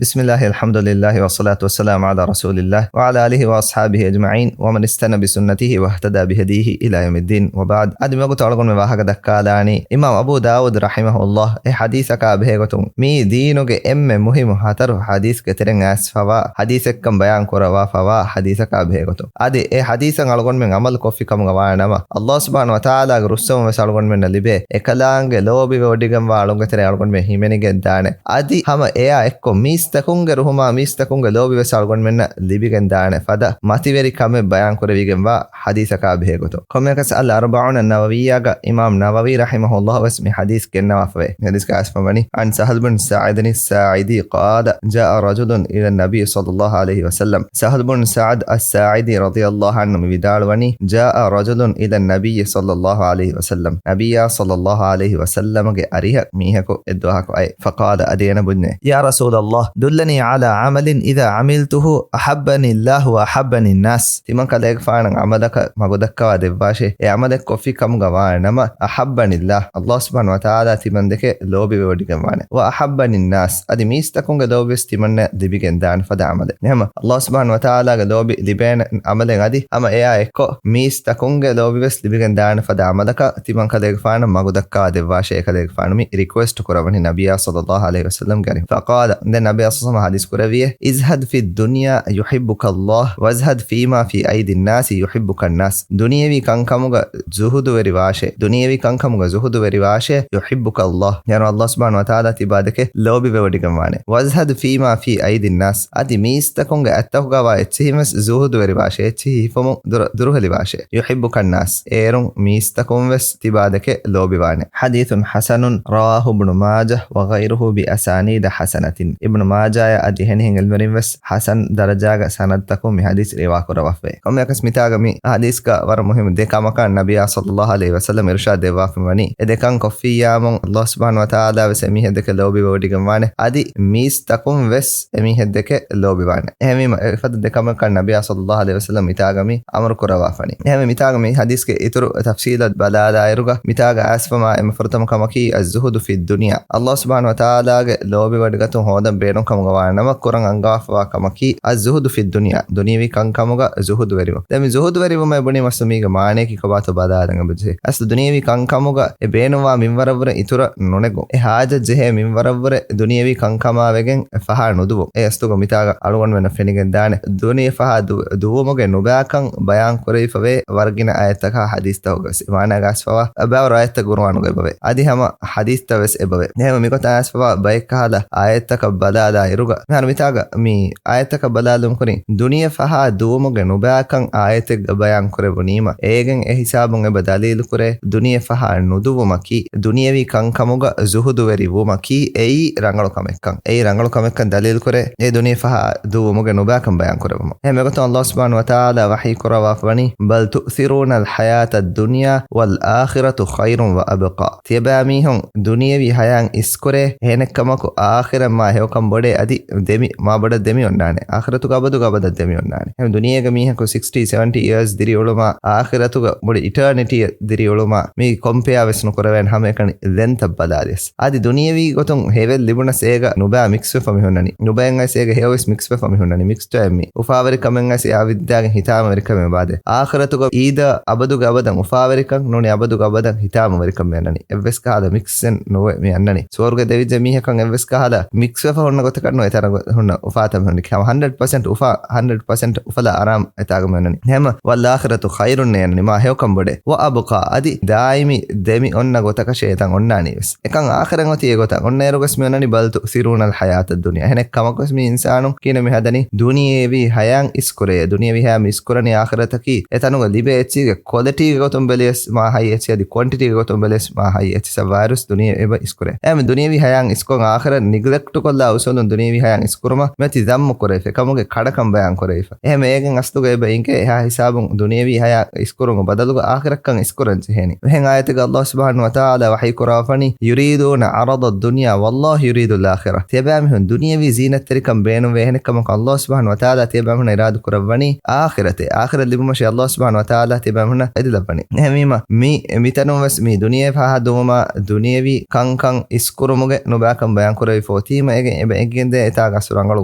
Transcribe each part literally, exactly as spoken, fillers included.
بسم الله، الحمد لله، والصلاة والسلام على رسول الله، وعلى آله وأصحابه أجمعين، ومن استن بسنته واهتدى بهديه إلى يوم الدين، وبعد. އަދި މިވަގުތު އަޅުގަނޑުމެން ވާހަކަ ދައްކާލާނީ އިމާމް އަބޫ ދާވޫދު ރަޙިމަހުﷲ އެ ޙަދީޘަކާ ބެހޭގޮތުން މި ދީނުގެ އެންމެ މުހިއްމު ހަތަރު ޙަދީޘްގެ ތެރެއިން އައިސްފަވާ ޙަދީޘެއްކަން ބަޔާން ކުރައްވާފަވާ ޙަދީޘަކާ ބެހޭގޮތުން. އަދި އެ ޙަދީޘަށް އަޅުގަނޑުމެން ޢަމަލު ކޮށްފި ކަމުގަ ވާނަމަ، ﷲ ސުބްޙާނަހޫ ވަތަޢާލާގެ ރުއްސެވުން ވެސް އަޅުގަނޑުމެންނަށް ލިބޭ. އެކަލާނގެ ލޯބިވެވޮޑިގެންވާ އަޅުގަނޑުމެން ހިމެނިގެން ދާނެ. އަދި ހަމަ އެއާ އެއްކޮށް މީސްތަކުންގެ ރުހުމާ މީސްތަކުންގެ ލޯބި ވެސް އަޅުގަނޑުމެންނަށް ލިބިގެން ދާނެ ފަދަ މަތިވެރި ކަމެއް ބަޔާން ކުރެވިގެންވާ ޙަދީޘަކާ ބެހޭގޮތުން. ކޮންމެއަކަސް އަލް އަރުބަޢޫނަ ނަވަވިއްޔާގަ އިމާމް ނަވަވީ ރަޙިމަހުﷲ ވެސް މި ޙަދީޘް ގެންނަވާފަވޭ. މި ޙަދީޘްގައި އައިސްފަވަނީ، عن سهل بن سعد الساعدي قال جاء رجل إلى النبي صلى الله عليه وسلم. ސަހަލް ބުން ސަޢަދް އައްސާޢިދީ ރަޟިޔަﷲ ޢަންހު މި ވިދާޅުވަނީ، جاء رجل إلى النبي صلى الله عليه وسلم. ނަބިއްޔާ ޞައްލަﷲ ޢަލައިހި ވަސައްލަމަގެ އަރިހަށް މީހަކު އެއްދުވަހަކު އައި. فقال، އަދި އޭނަ ބުންޏޭ، يا رسول الله، دلني على عمل إذا عملته أحبني الله وأحبني الناس. ތިމަން ކަލޭގެފާނަށް ޢަމަލަކަށް މަގުދައްކަވާ ދެއްވާށޭ. އެ ޢަމަލެއް ކޮށްފި ކަމުގަ ވާނަމަ، أحبني الله، ﷲ ސުބްޙާނަހޫ ވަތަޢާލާ ތިމަންދެކެ ލޯބިވެވޮޑިގެންވާނެ. وأحبني الناس، އަދި މީސްތަކުންގެ ލޯބިވެސް ތިމަންނަށް ލިބިގެން ދާނެ ފަދަ ޢަމަލެއް. އެހެން ﷲ ސުބްޙާނަހޫ ވަތަޢާލާގެ ލޯބި ލިބޭނެ ޢަމަލެއް އަދި ހަމަ އެއާ އެއްކޮށް މީސްތަކުންގެ ލޯބިވެސް ލިބިގެން ދާނެ ފަދަ ޢަމަލަކަށް ތިމަން ކަލޭގެފާނަށް މަގު ދައްކާ ދެއްވާށޭ. ކަލޭގެފާނު މި ރިކުއެސްޓް ކުރައްވަނީ ނަބިއްޔާ ޞައްލަﷲ ޢަލައިހި ވަސައްލަމްގެ އަރިހުން. فقال، ދެން ނަބިއްޔާ ޞައްލަﷲ ޢަލައިހި ވަސައްލަމް ޙަދީޘް ކުރެއްވިއޭ، اذهد في الدنيا يحبك الله، وازهد فيما في أيدي الناس يحبك الناس. ދުނިޔެވީ ކަންކަމުގަ ޒުހުދުވެރިވާށޭ. ދުނިޔެވީ ކަންކަމުގަ ޒުހުދުވެރިވާށޭ، يحبك الله. ޔާނު ﷲ ސުބްޙާނަހޫ ވަތަޢާލާ ތިބާދެކެ ލޯބިވެވޮޑިގެންވާނެ. وازهد فيما في أيدي الناس. އަދި މީސްތަކުންގެ އަތްތަކުގަވާ އެއްޗިހިން ވެސް ޒުހުދުވެރިވާށޭ. އެއްޗިހި ހިފަމުން ދުރު-، ދުރުހެލިވާށޭ. يحبك الناس. އޭރުން މީސްތަކުން ވެސް ތިބާދެކެ ލޯބިވާނެ. حديث حسن رواه ابن ماجه وغيره بأسانيد حسنة. އިބްނު މާޖާޔާ އަދި އެހެނިހެން ޢިލްމުވެރިން ވެސް ޙަސަން ދަރަޖާގަ ސަނަދުތަކުން މި ޙަދީޘް ރިވާ ކުރައްވާފައި. ކޮންމެއަކަސް މިތާގަ މި ޙަދީޘްގަ ވަރަށް މުހިއްމު ދެ ކަމަކަށް ނަބިއްޔާ ޞައްލަﷲ ޢަލައިހި ވަސައްލަމް އިރުޝާދު ދެއްވާފައި ވަނީ. އެ ދެކަން ކޮށްފިއްޔާމުން ﷲ ސުބްޙާނަހޫ ވަތަޢާލާ ވެސް އެމީހެއްދެކެ ލޯބިވެވޮޑިގެންވާނެ. އަދި މީސްތަކުން ވެސް އެމީހެއްދެކެ ލޯބިވާނެ. އެހެންވީމަ، އެފަދަ ދެ ކަމަކަށް ނަބިއްޔާ ޞައްލަﷲ ޢަލައިހި ވަސައްލަމް މިތާގަ މި އަމުރު ކުރައްވާފަނީ. އެހެންވެ، މިތާގަ މި ޙަދީޘްގެ އިތުރު ތަފްޞީލަށް ބަލާލާއިރުގަ، މިތާގަ އައިސްފަމާ އެންމެ ފުރަތަމަ ކަމަކީ الزهد في الدنيا. ﷲ ސުބްޙާނަހޫ ވަތަޢާލާގެ ލޯބިވެވޮޑިގަތުން ހޯދަން ބޭނުންކަމުގަ ވާނަމަ ކުރަން އަންގަވާފަވާ ކަމަކީ الزهد في الدنيا، ދުނިޔެވީ ކަންކަމުގަ ޒުހުދުވެރިވުން. ދެން މި ޒުހުދުވެރިވުމޭ ބުނީމަ މީގެ މާނަޔަކީ ކޮބާތޯ ބަލާލަން އެބަޖެހޭ. އަސްލު ދުނިޔެވީ ކަންކަމުގަ އެ ބޭނުންވާ މިންވަރަށްވުރެ އިތުރަށް ނުނެގުން. އެ ޙާޖަތް ޖެހޭ މިންވަރަށްވުރެ ދުނިޔެވީ ކަންކަމާ ވެގެން ފަހާ ނުދުވުން. އެ އަސްލުގަ މިތާގަ އަޅުގަނޑުމެންނަށް ފެނިގެން ދާނެ. ދުނިޔެ ފަހާ ދު-، ދުވުމުގެ ނުބައިކަން ބަޔާން ކުރެވިފަވޭ ވަރަށް ގިނަ އާޔަތްތަކާ ޙަދީޘްތަކުގަ ވެސް. މާނާގަ އައިސްފަވާ ބައިވަރު އާޔަތްތައް ޤުރުއާނުގަ އެބަވޭ. އަދި ހަމަ ޙަދީޘްތައް ވެސް އެބަވޭ. އެހެންވެ މިގޮތަށް އައިސްފަވާ ބައެއްކަހަލަ އާޔަތްތަކަށް ބަލާލާ އިރުގަ، މިހާރު މިތާގަ މި އާޔަތްތަކަށް ބަލާލުމުން ކުރިން ދުނިޔެ ފަހާ ދުވުމުގެ ނުބައިކަން އާޔަތެއްގަ ބަޔާން ކުރެވުނީމަ، އޭގެން އެ ހިސާބުން އެބަ ދަލީލު ކުރޭ، ދުނިޔެ ފަހާ ނުދުވުމަކީ، ދުނިޔެވީ ކަންކަމުގަ ޒުހުދުވެރި ވުމަކީ، އެއީ ރަނގަޅު ކަމެއްކަން. އެއީ ރަނގަޅު ކަމެއްކަން ދަލީލު ކުރޭ، އެ ދުނިޔެ ފަހާ ދުވުމުގެ ނުބައިކަން ބަޔާން ކުރެވުމަށް. އެހެން މިގޮތުން ﷲ ސުބްޙާނަހޫ ވަތަޢާލާ ވަޙީ ކުރައްވާފަވަނީ، بل تؤثرون الحياة الدنيا والآخرة خير وأبقى. ތިޔަބައިމީހުން ދުނިޔެވީ ހަޔާތް އިސްކުރޭ، އެހެނެއްކަމަކު އާޚިރަތް މާ ހެޔޮކަން ބޮޑޭ އަދި ދެމި، މާ ބޮޑަށް ދެމި އޮންނާނެ. އާޚިރަތުގަ އަބަދުގަ އަބަދަށް ދެމި އޮންނާނެ. އެހެން ދުނިޔޭގަ މީހަކު ސިކްސްޓީ، ސެވެންޓީ އިޔާސް ދިރިއުޅުމާ، އާޚިރަތުގަ ބޮޑު އިޓާނިޓީއެއް ދިރިއުޅުމާ، މީ ކޮމްޕެއާ ވެސް ނުކުރެވޭނެ ހަމައެކަނި ލެންތައް ބަލާލިޔަސް. އަދި ދުނިޔެވީ ގޮތުން ހެޔޮއެއް ލިބުނަސް އޭގަ ނުބައި މިކްސްވެފަ މި ހުންނަނީ. ނުބައިން އައިސް އޭގަ ހެޔޮވެސް މިކްސްވެފަ މި ހުންނަނީ. މިކްސް އެއްމީ. އުފާވެރިކަމެއް އައިސް އެއާ ވިއްދާގެން ހިތާމަވެރިކަމެއް އެބައާދޭ. އާޚިރަތުގަ އީދަ އަބަދުގެ އަބަދަށް އުފާވެރިކަން ނޫނީ އަބަދުގެ އަބަދަށް ހިތާމަވެރިކަން މި އަންނަނީ. އެއްވެސް ކަހަލަ މިކްސްއެއް ނުވެ މި އަންނަނީ. ސުވަރުގެ ދެވިއްޖެ މީހަކަށް އެއްވެސް ކަހަލަ މިކްސްވެފަ ހުންނަ ގޮތަކަށް ނުވެ އެތަނަށް ހުންނަ އުފާތައް މި ހުންނަނީ. ހަންޑްރެޑް ޕަސެންޓް އުފާ، ހަންޑްރެޑް ޕަސެންޓް އުފަލާ އަރާމް އެތާގަ މި އަންނަނީ. ހަމަ والآخرة خير އޭނަނީ މާ ހެޔޮކަން ބޮޑޭ. وأبقى އަދި ދާއިމީ ދެމި އޮންނަ ގޮތަކަށޭ އެތަން އޮންނާނީ ވެސް. އެކަން އާޚިރަތް އޮތީ އެގޮތަށް. އޮންނައިރުވެސް މި އޮންނަނީ بل تؤثرون الحياة الدنيا. އެހެނެއް ކަމަކުވެސް މި އިންސާނުން ކިހިނެއް މި ހަދަނީ؟ ދުނިޔެވީ ހަޔާތް އިސްކުރޭ. ދުނިޔެވީ ހަޔާތް މި އިސްކުރަނީ އާޚިރަތަކީ. އެތަނުގަ ލިބޭ އެއްޗީގެ ކޮލިޓީގެ ގޮތުން ބެލިޔަސް މާ ހައި އެއްޗި އަދި ކޮންޓިޓީގެ ގޮތުން ބެލިޔަސް މާ ހައި އެއްޗި ސައްވާއިރުސް ދުނިޔެ އެބަ އިސްކުރޭ. އެހެން ދުނިޔެވީ ހަޔާތް އިސްކޮށް އާޚިރަތް ނިގްލެކްޓް ކޮށްލާ އުސޫލުން ދުނިޔެވީ ހަޔާތް އިސްކުރުމަށް މިއޮތީ ޒައްމު ކުރެވިފަ. އެކަމުގެ ކަޑަކަން ބަޔާން ކުރެވިފަ. އެހެން އޭގެން އަސްލުގަ އެބަ އިނގޭ އެހާ ހިސާބުން ދުނިޔެވީ ހަޔާތް އިސްކުރުމުގެ ބަދަލުގަ އާޚިރަތްކަން އިސްކުރަން ޖެހޭނީ. އެހެން އާޔަތެއްގަ ﷲ ސުބްޙާނަހޫ ވަތަޢާލާ ވަޙީ ކުރައްވާފަނީ، يريدون عرض الدنيا والله يريد الآخرة. ތިޔަބައިމީހުން ދުނިޔެވީ ޒީނަތްތެރިކަން ބޭނުންވޭ. އެހެނެއްކަމަކު ﷲ ސުބްޙާނަހޫ ވަތަޢާލާ ތިޔަބައިމީހުން އިރާދަ ކުރައްވަނީ އާޚިރަތެއް. އާޚިރަތް ލިބުމަށޭ ﷲ ސުބްޙާނަހޫ ވަތަޢާލާ ތިޔަބައިމީހުންނަށް އެދިލައްވަނީ. އެހެންވީމަ، މި މިތަނުން ވެސް މި ދުނިޔެ ފަހާ ދުވުމާ، ދުނިޔެވީ ކަންކަން އިސްކުރުމުގެ ނުބައިކަން ބަޔާން ކުރެވިފަ އޮތީމަ އޭގެ އެބަ ގެންދޭ އެތާގަސް ރަނގަޅު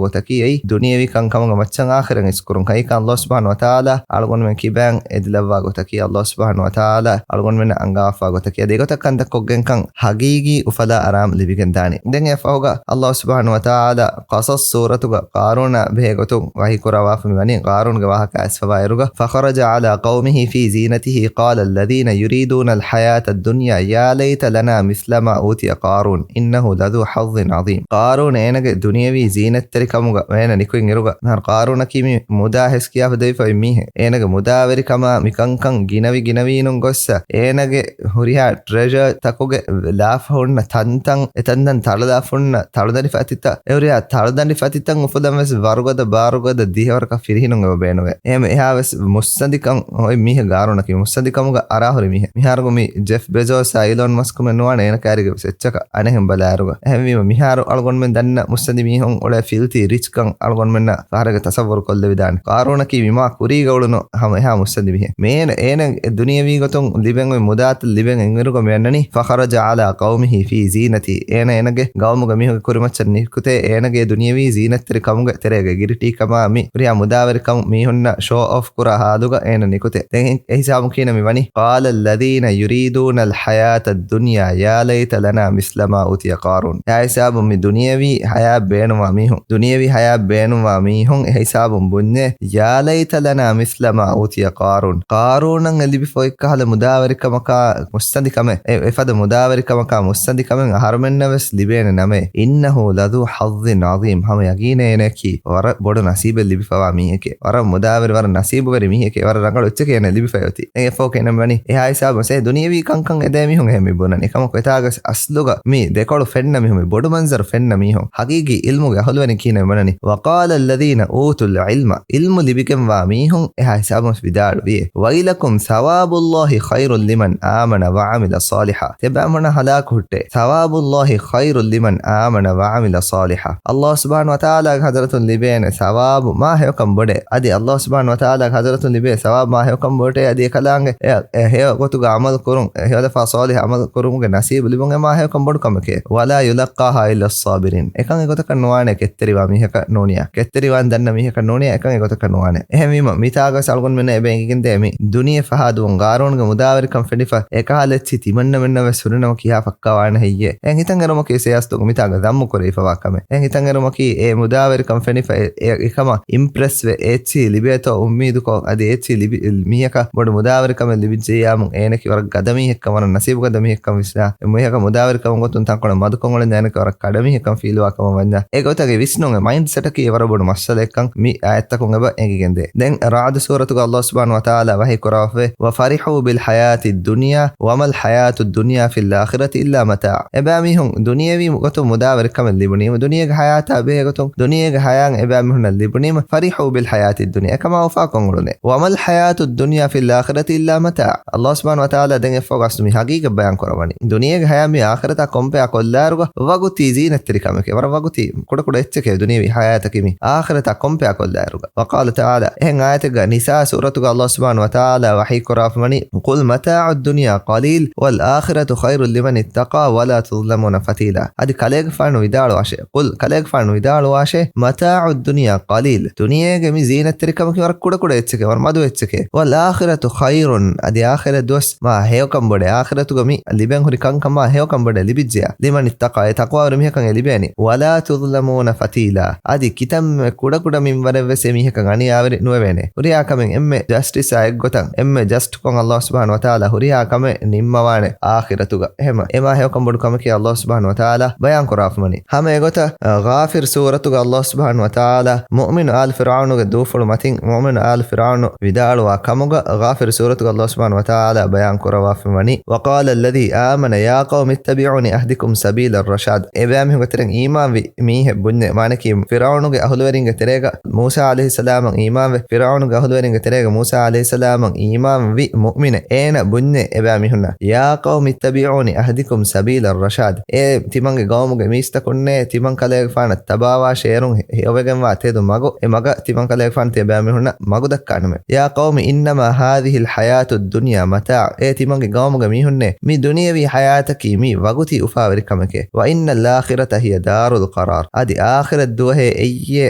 ގޮތަކީ އެއީ ދުނިޔެވީ ކަންކަމުގެ މައްޗަށް އާޚިރަތް އިސްކުރުން. ކައިކަން ﷲ ސުބްޙާނަހޫ ވަތަޢާލާ އަޅުގަނޑުމެން ކިބައިން އެދިލައްވާ ގޮތަކީ، ﷲ ސުބްޙާނަހޫ ވަތަޢާލާ އަޅުގަނޑުމެންނަށް އަންގާފާ ގޮތަކީ. އަދި އެގޮތަށް ކަންތައް ކޮށްގެންކަން ހަގީގީ އުފަލާ އަރާމް ލިބިގެން ދާނީ. ދެން އެއަށްފަހުގަ ﷲ ސުބްޙާނަހޫ ވަތަޢާލާ ޤަޞަޞް ސޫރަތުގަ ޤާރޫނާ ބެހޭ ގޮތުން ވަޙީ ކުރައްވާފަ މި ވަނީ، ޤާރޫންގެ ވާހަކަ އައިސްފަވާއިރުގަ، فخرج على قومه في زينته قال الذين يريدون الحياة الدنيا يا ليت لنا مثل ما أوتي قارون إنه لذو حظ عظيم. ޤާރޫން އޭނަގެ ދުނިޔެވީ ޒީނަތްތެރިކަމުގަ އޭނަ ނިކުތް އިރުގަ، މިހާރު ޤާރޫނަކީ މި މުދާ ހެސް ކިޔާފަ ދެވިފައި މީހެއް. އޭނަގެ މުދާވެރިކަމާ މި ކަންކަން ގިނަވި ގިނަވީނުން ގޮއްސަ، އޭނަގެ ހުރިހާ ޓްރެޝަރ ތަކުގެ ލާފަ ހުންނަ ތަންތަން، އެ ތަންތަން ތަޅުލާފަ ހުންނަ ތަޅުދަނޑި ފަތިތައް، އެ ހުރިހާ ތަޅުދަނޑި ފަތިތައް އުފުލަން ވެސް ވަރުގަދަ ބާރުގަދަ ދިހަވަރަކަށް ފިރިހެނުން އެބަ ބޭނުވޭ. އެހެން އެހާ ވެސް މުއްސަނދިކަން އޮތް މީހެއް ޤާރޫނަކީ، މުއްސަނދިކަމުގަ އަރާ ހުރި މީހެއް. މިހާރު މި ޖެފް ބެޒޯސްއާ އީލޯން މަސްކުމެއް ނުވާނެ އޭނަ ކައިރީގަ ވެސް އެއްޗަކަށް އަނެއްހެން ބަލާއިރުގަ. އެހެންވީމަ މިހާރު އަޅުގަނޑުމެން ދަންނަ މުއްސަނދި މީހުން އުޅޭ ފިލްތީ ރިޗްކަން އަޅުގަނޑުމެންނަށް ފަހަރެއްގަ ތަޞައްވަރު ކޮށްލެވިދާނެ. ޤާރޫނަކީ މި މާ ކުރީގަ އުޅުނު ހަމަ އެހާ މުއްސަނދި މީހެއް. މޭނަ އޭނަ އެ ދުނިޔެވީ ގޮތުން ލިބެން އޮތް މުދާތައް ލިބެން އިންއިރުގަ މި އަންނަނީ، فخرج على قومه في زينته. އޭނަ އޭނަގެ ޤައުމުގެ މީހުންގެ ކުރިމައްޗަށް ނިކުތޭ އޭނަގެ ދުނިޔެވީ ޒީނަތްތެރި ކަމުގެ ތެރޭގަ ގިރިޓީ ކަމާ މި ހުރިހާ މުދާވެރިކަން މީހުންނަށް ޝޯ އޮފް ކުރާ ހާލުގަ އޭނަ ނިކުތޭ. ދެން އެ ހިސާބުން ކީނަ މި ވަނީ، قال الذين يريدون الحياة الدنيا يا ليت لنا مثل ما أوتي قارون. އެ ހިސާބުން މި ދުނިޔެވީ ޙަޔާތް ބޭނުންވާ މީހުން، ދުނިޔެވީ ޙަޔާތް ބޭނުންވާ މީހުން އެ ހިސާބުން ބުންޏޭ، يا ليت لنا مثل ما أوتي قارون. ޤާރޫނަށް އެ ލިބިފަ އޮތްކަހަލަ މުދާވެރިކަމަކާ މުއްސަނދިކަމެއް، އެ، އެފަދަ މުދާވެރިކަމަކާ މުއްސަނދިކަމެއް އަހަރުމެންނަށް ވެސް ލިބޭނެ ނަމޭ. إنه لذو حظ عظيم. ހަމަ ޔަގީނޭ އޭނައަކީ ވަރަށް ބޮޑު ނަސީބެއް ލިބިފަވާ މީހެކޭ. ވަރަށް މުދާވެރި، ވަރަށް ނަސީބުވެރި މީހެކޭ. ވަރަށް ރަނގަޅު އެއްޗެކޭ އޭނަ ލިބިފައި އޮތީ. ދެން އެއަށްފަހު ކިޔަން ވަނީ، އެހާ ހިސާބުން ސޭ ދުނިޔެވީ ކަންކަން އެދޭ މީހުން އެހެން މި ބުނަނީ. ކަމަކު އެތާގަސް އަސްލުގަ މި ދެކޮޅު ފެންނަ މީހުން، މި ބޮޑު މަންޒަރު ފެންނަ މީހުން، ހަގީގީ ޢިލްމުގެ އަހުލުވެރިން ކިހިނެއް ވަނަނީ؟ وقال الذين أوتوا العلم، ޢިލްމު ލިބިގެންވާ މީހުން އެހާ ހިސާބުން ވިދާޅުވިއޭ، ويلكم ثواب الله خير لمن آمن وعمل صالحا. ތިޔަބައިމީހުންނަށް ހަލާކު ހުއްޓޭ. ثواب الله خير لمن آمن وعمل صالحا. ﷲ ސުބްޙާނަހޫ ވަތަޢާލާގެ ޙަޟްރަތުން ލިބޭނެ ޘަވާބު މާ ހެޔޮކަން ބޮޑޭ. އަދި ﷲ ސުބްޙާނަހޫ ވަތަޢާލާގެ ޙަޟްރަތުން ލިބޭ ޘަވާބު މާ ހެޔޮކަން ބޮޑޭ. އަދި އެކަލާނގެ އެ، އެ ހެޔޮ ގޮތުގަ ޢަމަލު ކުރުން، އެ ހެޔޮލަފާ ޞާލިޙު ޢަމަލު ކުރުމުގެ ނަސީބު ލިބުން އެ މާ ހެޔޮކަން ބޮޑު ކަމެކޭ. ولا يلقاها إلا الصابرين. އެކަން އެގޮތަކަށް ނުވާނެ ކެތްތެރިވާ މީހަކަށް ނޫނިޔާ. ކެތްތެރިވާން ދަންނަ މީހަކަށް ނޫނިޔާ، އެކަން އެގޮތަކަށް ނުވާނެ. އެހެންވީމަ، މިތާގަސް އަޅުގަނޑުމެންނަށް އެބަ އެނގިގެންދޭ މި ދުނިޔެ ފަހާ ދުވަން ޤާރޫނުގެ މުދާވެރިކަން ފެނިފަ، އެކަހަލަ އެއްޗިހި ތިމަންނަމެންނަށް ވެސް ހުރިނަމަ ކިހާ ފައްކާވާނެ ހެއްޔޭ؟ އެހެން ހިތަށް އެރުމަކީ ސޭ އަސްލުގަ މިތާގަ ޒައްމު ކުރެވިފަވާ ކަމެއް. އެހެން ހިތަށް އެރުމަކީ އެ މުދާވެރިކަން ފެނިފަ އެ، އެ، އެކަމަށް އިމްޕްރެސްވެ، އެ އެއްޗިހި ލިބޭތޯ އުއްމީދުކޮށް، އަދި އެއްޗިހި ލިބި، މީހަކަށް ބޮޑު މުދާވެރިކަމެއް ލިބިއްޖެއްޔާމު އޭނަކީ ވަރަށް ގަދަ މީހެއްކަން، ވަރަށް ނަސީބުގަދަ މީހެއްކަން ވިސްނާ، އެ މީހަކަށް މުދާވެރިކަމުގެ ގޮތުން ތަންކޮޅެއް މަދުކޮށް އުޅެން އޭނަކީ ވަރަށް ކަޑަ މީހެއްކަން ފީލުވާ ކަމަށް ވަންޏާ، އެގޮތަކީ ވިސްނުން އެ މައިންޑްސެޓަކީ ވަރަށް ބޮޑު މައްސަލައެއްކަން މި އާޔަތްތަކުން އެބަ އެނގިގެންދޭ. ދެން ރަޢުދު ސޫރަތުގަ ﷲ ސުބްޙާނަހޫ ވަތަޢާލާ ވަޙީ ކުރައްވާފައި، وفرحوا بالحياة الدنيا وما الحياة الدنيا في الآخرة إلا متاع. އެބައިމީހުން ދުނިޔެވީ ގޮތުން މުދާވެރިކަމެއް ލިބުނީމަ، ދުނިޔޭގެ ޙަޔާތާ ބެހޭ ގޮތުން ދުނިޔޭގެ ޙަޔާތް އެބައިމީހުންނަށް ލިބުނީމަ، فرحوا بالحياة الدنيا، އެކަމާ އުފާކޮށް އުޅުނޭ. وما الحياة الدنيا في الآخرة إلا متاع. ﷲ ސުބްޙާނަހޫ ވަތަޢާލާ ދެން އެއަށްފަހު އަސްލު މި ހަގީގަތް ބަޔާން ކުރައްވަނީ. ދުނިޔޭގެ ޙަޔާތް މި އާޚިރަތާ ކޮމްޕެއާ ކޮށްލާއިރުގަ ވަގުތީ ޒީނަތްތެރި ކަމެކޭ. ވަރަށް ވަގުތީ ކުޑަކުޑަ އެއްޗެކޭ ދުނިޔެވީ ޙަޔާތަކީ މި އާޚިރަތާ ކޮމްޕެއާ ކޮށްލާއިރުގަ. وقال تعالى، އެހެން އާޔަތެއްގަ ނިސާ ސޫރަތުގަ ﷲ ސުބްޙާނަހޫ ވަތަޢާލާ ވަޙީ ކުރައްވާފަ ވަނީ، قل متاع الدنيا قليل والآخرة خير لمن اتقى ولا تظلمون فتيلا. އަދި ކަލޭގެފާނު ވިދާޅުވާށޭ، قل، ކަލޭގެފާނު ވިދާޅުވާށޭ، متاع الدنيا قليل، ދުނިޔޭގެ މި ޒީނަތްތެރިކަމަކީ ވަރަށް ކުޑަކުޑަ އެއްޗެކޭ، ވަރަށް މަދު އެއްޗެކޭ. والآخرة خير، އަދި އާޚިރަތް ދުވަސް މާ ހެޔޮކަން ބޮޑޭ، އާޚިރަތުގަ މި ލިބެން ހުރި ކަންކަން މާ ހެޔޮކަން ބޮޑޭ ލިބިއްޖެޔާ، لمن اتقى، އެ ތަޤްވާވެރި މީހަކަށް އެ ލިބޭނީ، ولا تظلمون فتيلا، އަދި ކިތަންމެ ކުޑަކުޑަ މިންވަރެއްވެސް އެމީހަކަށް އަނިޔާވެރި ނުވެވޭނެ. ހުރިހާ ކަމެއް އެންމެ ޖަސްޓިސްއާ އެއްގޮތަށް، އެންމެ ޖަސްޓްކޮށް ﷲ ސުބްޙާނަހޫ ވަތަޢާލާ ހުރިހާ ކަމެއް ނިންމަވާނެ އާޚިރަތުގަ. އެހެމަ އެމާ ހެޔޮކަން ބޮޑު ކަމަކީ ﷲ ސުބްޙާނަހޫ ވަތަޢާލާ ބަޔާން ކުރާފަ ވަނީ. ހަމަ އެގޮތަށް، އަ، ޣާފިރު ސޫރަތުގަ ﷲ ސުބްޙާނަހޫ ވަތަޢާލާ މުއުމިނު އާލު ފިރްޢައުނުގެ ދޫފުޅު މަތިން، މުއުމިނު އާލު ފިރްޢައުނު ވިދާޅުވާ ކަމުގަ، ޣާފިރު ސޫރަތުގަ ﷲ ސުބްޙާނަހޫ ވަތަޢާލާ ބަޔާން ކުރައްވާފަ ވަނީ، وقال الذي آمن يا قوم اتبعون أهدكم سبيل الرشاد. އެބައިމީހުންގެ ތެރެއިން އީމާންވި މީހެއް ބުންޏެ، މާނަކީ ފިރްޢައުނުގެ އަހުލުވެރިންގެ ތެރޭގަ މޫސާ ޢަލައިހިއްސަލާމަށް އީމާންވެ، ފިރްޢައުނުގެ އަހުލުވެރިންގެ ތެރޭގަ މޫސާ ޢަލައިހިއްސަލާމަށް އީމާންވި މުއުމިނެއް އޭނަ ބުންޏެ އެބައިމީހުންނަށް، يا قوم اتبعون أهدكم سبيل الرشاد. އޭ ތިމަންގެ ގައުމުގެ މީސްތަކުންނޭ، ތިމަން ކަލޭގެފާނަށް ތަބާވާށޭ، އޭރުން ހެޔޮވެގެންވާ ތެދު މަގު، އެ މަގަށް ތިމަން ކަލޭގެފާނު ތިޔަބައިމީހުންނަށް މަގު ދައްކާނަމޭ. يا قوم إنما هذه الحياة الدنيا متاع. އޭ ތިމަންގެ ގައުމުގެ މީހުންނޭ، މި ދުނިޔެވީ ޙަޔާތަކީ މީ ވަގުތީ އުފާވެރި ކަމެކޭ. وإن الآخرة هي دار ޤަރާރު. އަދި އާޚިރަތް ދުވަހޭ އެއްޔޭ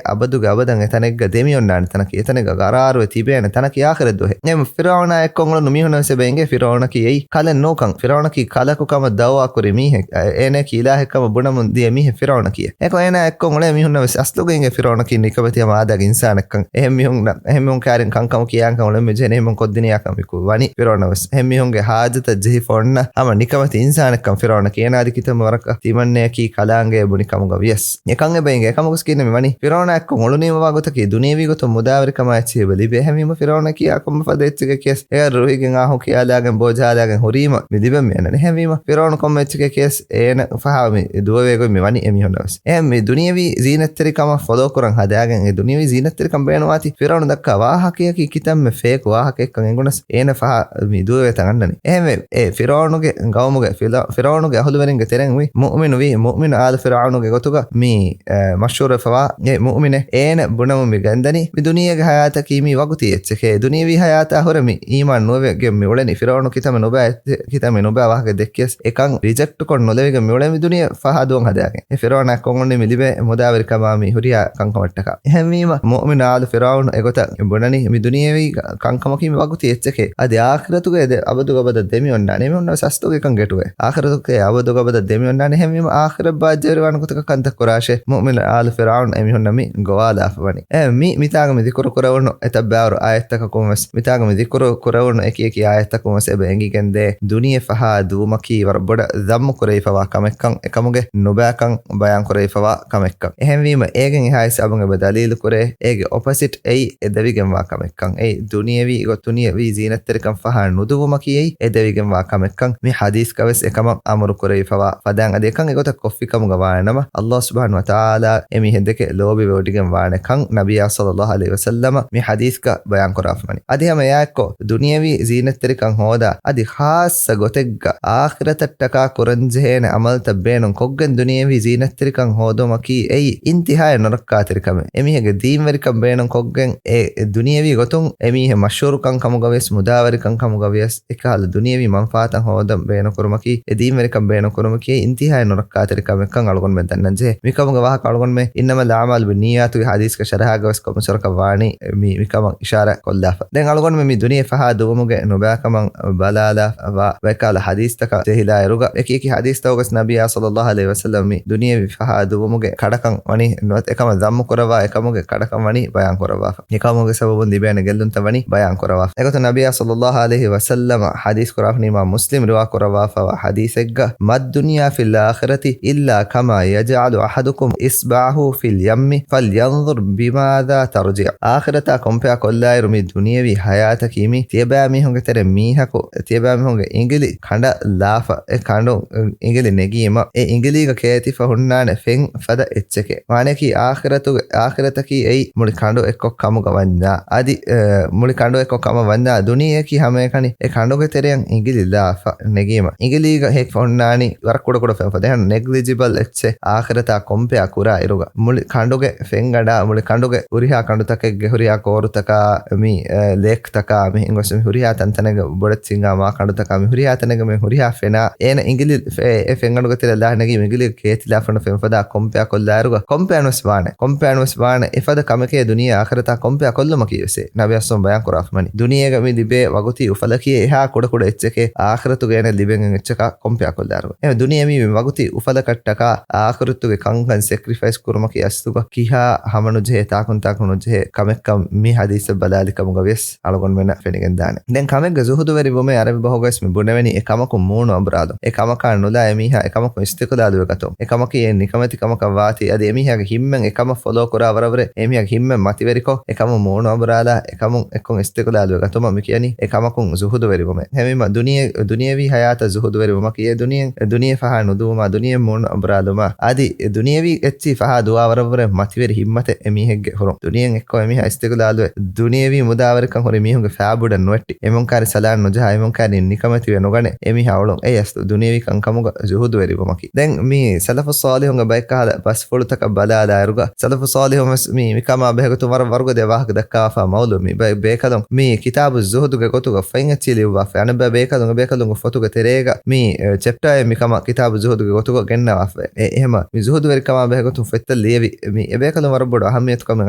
އަބަދުގެ އަބަދަށް އެތަނެއްގަ ދެމިއޮންނާނެ ތަނަކީ، އެތަނެއްގަ ގަރާރުވެ ތިބޭނެ ތަނަކީ އާޚިރަތް ދުވަހޭ. އެ ފިރުޢައުނާ އެއްކޮށް އުޅުނު މީހުންނަށް ވެސް އެބަ އެނގޭ ފިރުޢައުނަކީ އެއީ ކަލެއް ނޫކަން. ފިރުޢައުނަކީ ކަލަކު ކަމަށް ދަޢުވާ ކުރި މީހެއް. އެ-، އޭނައަކީ އިލާހެއް ކަމަށް ބުނަމުން ދިޔަ މީހެއް ފިރުޢައުނަކީ. އެކޮ އޭނާ އެއްކޮށް އުޅޭ މީހުންނަށް ވެސް އަސްލުގަ އިނގޭ ފިރުޢައުނަކީ ނިކަމެތި ހަމަ އާދައިގެ އިންސާނެއްކަން. އެހެން މީހުންނަށް، އެހެން މީހުން ކާރިން ކަންކަމަކީ އާންކަން އުޅެން މިޖެހެނީ އެހެން ކޮށްދިނިޔާކަން ވަނީ ފިރުޢައުނަށް ވެސް. އެހެން މީހުންގެ ހާޖަތަށް ޖެހިފަ އޮންނަ ހަމަ ނިކަމެތި އިންސާނެއްކަން ފިރުޢައުނަކީ. އޭނާ އަދި ކިތަންމެ ވަރަކަށް ތިމަންނަޔަކީ ކަލާނގެ ބުނި ކަމުގަ ވިޔަސް. އެކަން އެބަ އިނގޭ. އެކަމަކުސް ކިހިނެއް މި ވަނީ؟ ފިރުޢައުނާ އެއްކޮށް އުޅުނީމަ ވާގޮތަކީ ދުނިޔެވީ ގޮތުން މުދާވެރިކަމާ އެއްޗެހި އެބަ ލިބޭ. އެހެންވީމަ ފިރުޢައުނަކީ އާ ކޮންމެ ފަދަ އެއްޗެއްގެ ކިޔަސް އެއަށް ރުހިގެން އާ ހުކި އަލާގެން ބޯޖަހާލާގެން ހުރީމަ މި ލިބެން މި އަންނަނީ. އެހެންވީމަ ފިރުޢައުނު ކޮންމެ އެއްޗެކޭ ކިޔަސް އޭނަ ފަހާ މި ދުވަވޭ ގޮތް މި ވަނީ އެމީހުންނަށް ވެސް. އެހެން މި ދުނިޔެވީ ޒީނަތްތެރިކަމަށް ފޮލޯ ކުރަން ހަދާގެން އެ ދުނިޔެވީ ޒީނަތްތެރިކަން ބޭނުންވާތީ ފިރުޢައުނު ދައްކާ ވާހަކަޔަކީ ކިތަންމެ ފޭކު ވާހަކައެއްކަން އެނގުނަސް އޭނަ ފަހާ މި ދުވެވޭތަން އަންނަނީ. އެހެންވެ، އެ ފިރުޢައުނުގެ ގައުމުގެ ފިލަ-، ފިރުޢައުނުގެ އަހުލުވެރިންގެ ތެރެއިން ވި މުއުމިނު ވީ، މުއުމިނު އާލު ފިރުޢައުނުގެ ގޮތުގަ މި، އެ، މަޝްހޫރުވެފަވާ އެ މުއުމިނެއް. އޭނަ ބުނަމުން މި ގެންދަނީ މި ދުނިޔޭގެ ހަޔާތަކީ މީ ވަގުތީ އެއްޗެކޭ. ދުނިޔެވީ ހަޔާތާ ހުރެ މި އީމާން ނުވެގެން މި އުޅެނީ. ފިރުޢައުނު ކިތަންމެ ނުބައި ކިތަންމެ ނުބައި ވާހަކަ ދެއްކިޔަސް އެކަން ރިޖެކްޓް ކޮށް ނުލެވިގެން މި އުޅެނީ މި ދުނިޔެ ފަހާ ދުވަން ހަދާގެން. އެ ފިރުޢައުނާ ކޮށް އުޅެނީ މި ލިބޭ މުދާވެރިކަމާ މި ހުރިހާ ކަންކަމަށްޓަކާ. އެހެންވީމަ، މުއުމިނު އާލު ފިރުޢައުނު އެގޮތަށް ބުނަނީ، މި ދުނިޔެވީ ކަންކަމަކީ މި ވަގުތީ އެއްޗެކޭ. އަދި އާޚިރަތުގަ އެ ދެ-، އަބަދުގަބަދަށް ދެމި އޮންނާނެ. އެމީހުންނަށް ވެސް އަސްލުގަ އެކަން ގެޓުވޭ. އާޚިރަތުގަ އެ އަބަދުގަބަދަށް ދެމި އޮންނާނެ. އެހެންވީމަ، އާޚިރަތް ބާއްޖަވެރިވާނެ ގޮތަކަށް ކަންތައް ކުރާށޭ. މުއުމިނު އާލު ފިރުޢައުނު އެމީހުންނަށް މި ގޮވާލާފަ ވަނީ. އެ، މި، މިތާގަ މި ޛިކުރު ކުރެވުނު އެތައް ބާރު އާޔަތްތަކަކުން ވެސް، މިތާގަ މި ޛިކުރު ކުރެވުނު އެކި އެކި އާޔަތްތަކުން ވެސް އެބަ އެނގިގެންދޭ، ދުނިޔެ ފަހާ ދުވުމަކީ ވަރަށް ބޮޑަށް ޛައްމު ކުރެވިފަވާ ކަމެއްކަން، އެކަމުގެ ނުބައިކަން ބަޔާން ކުރެވިފަވާ ކަމެއްކަން. އެހެންވީމަ، އޭގެން އެހާ ހިސާބުން އެބަ ދަލީލު ކުރޭ، އޭގެ އޮޕޮސިޓް އެއީ އެދެވިގެންވާ ކަމެއްކަން. އެއީ ދުނިޔެވީ ގޮ-، ދުނިޔެވީ ޒީނަތްތެރިކަން ފަހާ ނުދުވުމަކީ އެއީ އެދެވިގެންވާ ކަމެއްކަން. މި ޙަދީޘްގަ ވެސް އެކަމަށް އަމުރު ކުރެވިފަވާ ފަދައިން އަދި އެކަން އެގޮތަށް ކޮށްފިކަމުގަ ވާނެ ނަމަ، ﷲ ސުބްޙާނަހޫ ވަތަޢާލާ އެމީހެއްދެކެ ލޯބިވެވޮޑިގެން ވާނެކަން ނަބިއްޔާ ޞައްލައްލާހު ޢަލައިހި ވަސައްލަމަ މި ޙަދީޘްގަ ބަޔާން ކުރާފަ ވަނީ. އަދި ހަމަ އެއާއެއްކޮށް، ދުނިޔެވީ ޒީނަތްތެރިކަން ހޯދާ، އަދި ޚާއްޞަ ގޮތެއްގަ އާޚިރަތަށްޓަކާ ކުރަންޖެހޭނެ ޢަމަލުތައް ބޭނުން ކޮށްގެން ދުނިޔެވީ ޒީނަތްތެރިކަން ހޯދުމަކީ އެއީ އިންތިހާއި ނުރައްކާތެރި ކަމެއް. އެމީހެއްގެ ދީންވެރިކަން ބޭނުން ކޮށްގެން އެ ދުނިޔެވީ ގޮތުން އެމީހެއް މަޝްހޫރުކަން ކަމުގަ ވިޔަސް، މުދާވެރިކަން ކަމުގަ ވިޔަސް، އެކަހަލަ ދުނިޔެވީ މަންފާތައް ހޯދަން ބޭނުންކުރުމަކީ، އެ ދީންވެރިކަން ބޭނުންކުރުމަކީ އިންތިހާއި ނުރައްކާތެރި ކަމެއްކަން އަޅުގަނޑުމެން ދަންނަންޖެހޭ. މިކަމުގެ ވާހަކަ އަޅުގަނޑުމެން އިންނަމަލް އަޢުމާލު ބިންނިއްޔާތުގެ ޙަދީޘްގެ ޝަރަޙާގަ ވެސް ކޮންމެސްވަރަކަށް ވާނީ މި، މިކަމަށް އިޝާރާތް ކޮށްލާފަ. ދެން އަޅުގަނޑުމެން މި ދުނިޔެ ފަހާ ދުވުމުގެ ނުބައިކަމަށް ބަލާލާފަ ވައިކާލަ ޙަދީޘްތަކަށް ޖެހިލާއިރުގަ، އެކި އެކި ޙަދީޘްތަކުގަސް ނަބިއްޔާ ޞައްލައްލާހު ޢަލައިހި ވަސައްލަމަ މި ދުނިޔެވީ ފަހާ ދުވުމުގެ ކަޑަކަން ވަނީ ނުވަތަ އެކަމަށް ޒައްމު ކުރައްވާ އެކަމުގެ ކަޑަކަން ވަނީ ބަޔާން ކުރައްވާފަ. އެކަމުގެ ސަބަބުން ލިބޭނެ ގެއްލުންތައް ވަނީ ބަޔާން ކުރައްވާފަ. އެގޮތުން ނަބިއްޔާ ޞައްލައްލާހު ޢަލައިހި ވަސައްލަމަ ޙަދީޘް ކުރާފަ ވަނީ އިމާމް މުސްލިމް ރިވާ ކުރައްވާފަވާ ޙަދީޘެއްގަ، "ما الدنيا في الآخرة إلا كما يجعل أحدكم إصبعه في اليم فلينظر بماذا ترجع." އާޚިރަތާ ކޮމްޕެއާ ކޮށްލާއިރު މި ދުނިޔެވީ ޙަޔާތަކީ މީ ތިޔަބައިމީހުންގެ ތެރެ މީހަކު ތިޔަބައިމީހުންގެ އިނގިލި ކަނޑަށް ލާފަ، އެ ކަނޑުން އިނގިލި ނެގީމަ، އެ އިނގިލީގަ ކޭތިފަ ހުންނާނެ ފެން ފަދަ އެއްޗެކޭ. މާނައަކީ އާޚިރަތުގެ، އާޚިރަތަކީ އެއީ މުޅި ކަނޑު އެއްކޮށް ކަމުގަ ވަންޏާ، އަދި، އެ، މުޅި ކަނޑު އެއްކޮށް ކަމަށް ވަންޏާ، ދުނިޔެއަކީ ހަމައެކަނި އެ ކަނޑުގެ ތެރެއަށް އިނގިލި ލާފަ ނެގީމަ، އިނގިލީގަ ހެކި ހުންނާނީ ވަރަށް ކުޑަކުޑަ ފެން ފަދަ. އެހެން ނެގްލިޖިބަލް އެއްޗެއް އާޚިރަތާ ކޮމްޕެއާ ކުރާ އިރުގަ، މުޅި ކަނޑުގެ ފެންގަނޑާ، މުޅި ކަނޑުގެ ހުރިހާ ކަނޑުތަކެއްގެ ހުރިހާ ކޯރުތަކާ، މި، އެ، ލޭކްތަކާ، މި އިނގޮސް މި ހުރިހާ ތަންތަނެއްގެ ބޮޑެތި ސިނގާ މާ ކަނޑުތަކާ، މި ހުރިހާ ތަނެއްގެ މި ހުރިހާ ފެނާ، އޭނަ އިނގިލި ފެ-، އެ ފެންގަނޑުގެ ތެރެއަށް ލާ ނެގީ އިނގިލި ކޭތިލާފަން ފެން ފަދާ ކޮމްޕެއާ ކޮށްލާއިރުގަ، ކޮމްޕެއާން ވެސް ވާނެ. ކޮމްޕެއާން ވެސް ވާނެ. އެފަދަ ކަމެކޭ ދުނިޔެ އާޚިރަތާ ކޮމްޕެއާ ކޮށްލުމަކީ ވެސް. ނަބިއްޔާ ސައްލަމް ބަޔާން ކުރާފަ ވަނީ، ދުނިޔޭގަ މި ލިބޭ ވަގުތީ އުފަލަކީ އެހާ ކުޑަކުޑަ އެއްޗެކޭ، އާޚިރަތުގަ އޭނަ ލިބެން އެއްޗަކާ ކޮމްޕެއާ ކޮށްލާއިރު. އެ ދުނިޔެ މި ވަގުތީ އުފަލަކަށްޓަކާ އާޚިރަތުގެ ކަންކަން ސެކްރިފައިސް ކުރުމަކީ އަސްލުގަ ކިހާ ހަމަނުޖެހޭ، ތާކުންތާކު ނުޖެހޭ ކަމެއްކަން މި ޙަދީޘް ބަލާލި ކަމުގަ ވިޔަސް އަޅުގަނޑުމެންނަށް ފެނިގެންދާނެ. ދެން ކަމެއްގެ ޒުހުދުވެރިވުމޭ ޢަރަބި ބަހުގައި ވެސް މި ބުނެވެނީ އެ ކަމަކުން މޫނު އަނބުރާލުން. އެ ކަމަކާ ނުލާ އެމީހާ އެ ކަމަކުން އިސްތިޤްލާލުވެ ގަތުން. އެ ކަމަކީ އެ ނިކަމެތި ކަމަކަށް ވާތީ އަދި އެމީހާގެ ހިތްމެން އެ ކަމަށް ފޮލޯ ކުރާ ވަރަށްވުރެ އެމީހާގެ ހިތްމެން މަތިވެރިކޮށް އެ ކަމުން މޫނު އަނބުރާލާ އެ ކަމުން އެއްކޮށް އިސްތިޤްލާލުވެ ގަތުމަށް މި ކިޔަނީ އެ ކަމަކުން ޒުހުދުވެރިވުމޭ. އެހެންވީމަ ދުނިޔެ، ދުނިޔެވީ ޙަޔާތަށް ޒުހުދުވެރިވުމަކީ އެ ދުނިޔެ، ދުނިޔެ ފަހާ ނުދުވުމާ ދުނިޔެ މޫނު އަނބުރާލުމާ އަދި ދުނިޔެވީ އެއްޗިހި ފަހާ ދުވާ ވަރަށްވުރެ މަތިވެރި ހިތްމަތެއް އެމީހެއްގެ ހުރުން. ދުނިޔެއިން އެއްކޮށް އެމީހާ އިސްތިޤްލާލުވެ، ދުނިޔެވީ މުދާވެރިކަން ހުރި މީހުންގެ ފާބުޑަށް ނުވެއްޓި، އެމުން ކާރި ސަލާން ނުޖަހާ، އެމުން ކާރި ނިކަމެތިވެ ނުގަނެ އެމީހާ އުޅުން. އެއީ އަސްލު ދުނިޔެވީ ކަންކަމުގަ ޒުހުދުވެރިވުމަކީ. ދެން މި ސަލަފު ޞާލިޙުންގެ ބައެއްކަހަލަ ބަސްފުޅުތަކަށް ބަލާލާއިރުގަ، ސަލަފު ޞާލިޙުން ވެސް މި، މިކަމާ ބެހޭގޮތުން ވަރަށް ވަރުގަދަ ވާހަކަ ދައްކާފަ މައުލޫމީ ބައެއް ބޭކަލުން މި ކިތާބު ޒުހުދުގެ ގޮތުގަ ފަތް އެއްޗި ލިޔުއްވާފަ. އަނެއްބައި ބޭކަލުން، އެ ބޭކަލުންގެ ފޮތުގެ ތެރޭގަ މި، އެ، ޗެޕްޓާއެއް މިކަމަށް ކިތާބު ޒުހުދުގެ ގޮތުގަ ގެންނަވާފަ. އެ، އެހެމަ މި ޒުހުދުވެރިކަމާ ބެހޭގޮތުން ފޮތްތައް ލިޔެވި މި އެބޭކަލުން ވަރަށް ބޮޑު އަހައްމިޔަތުކަމެއް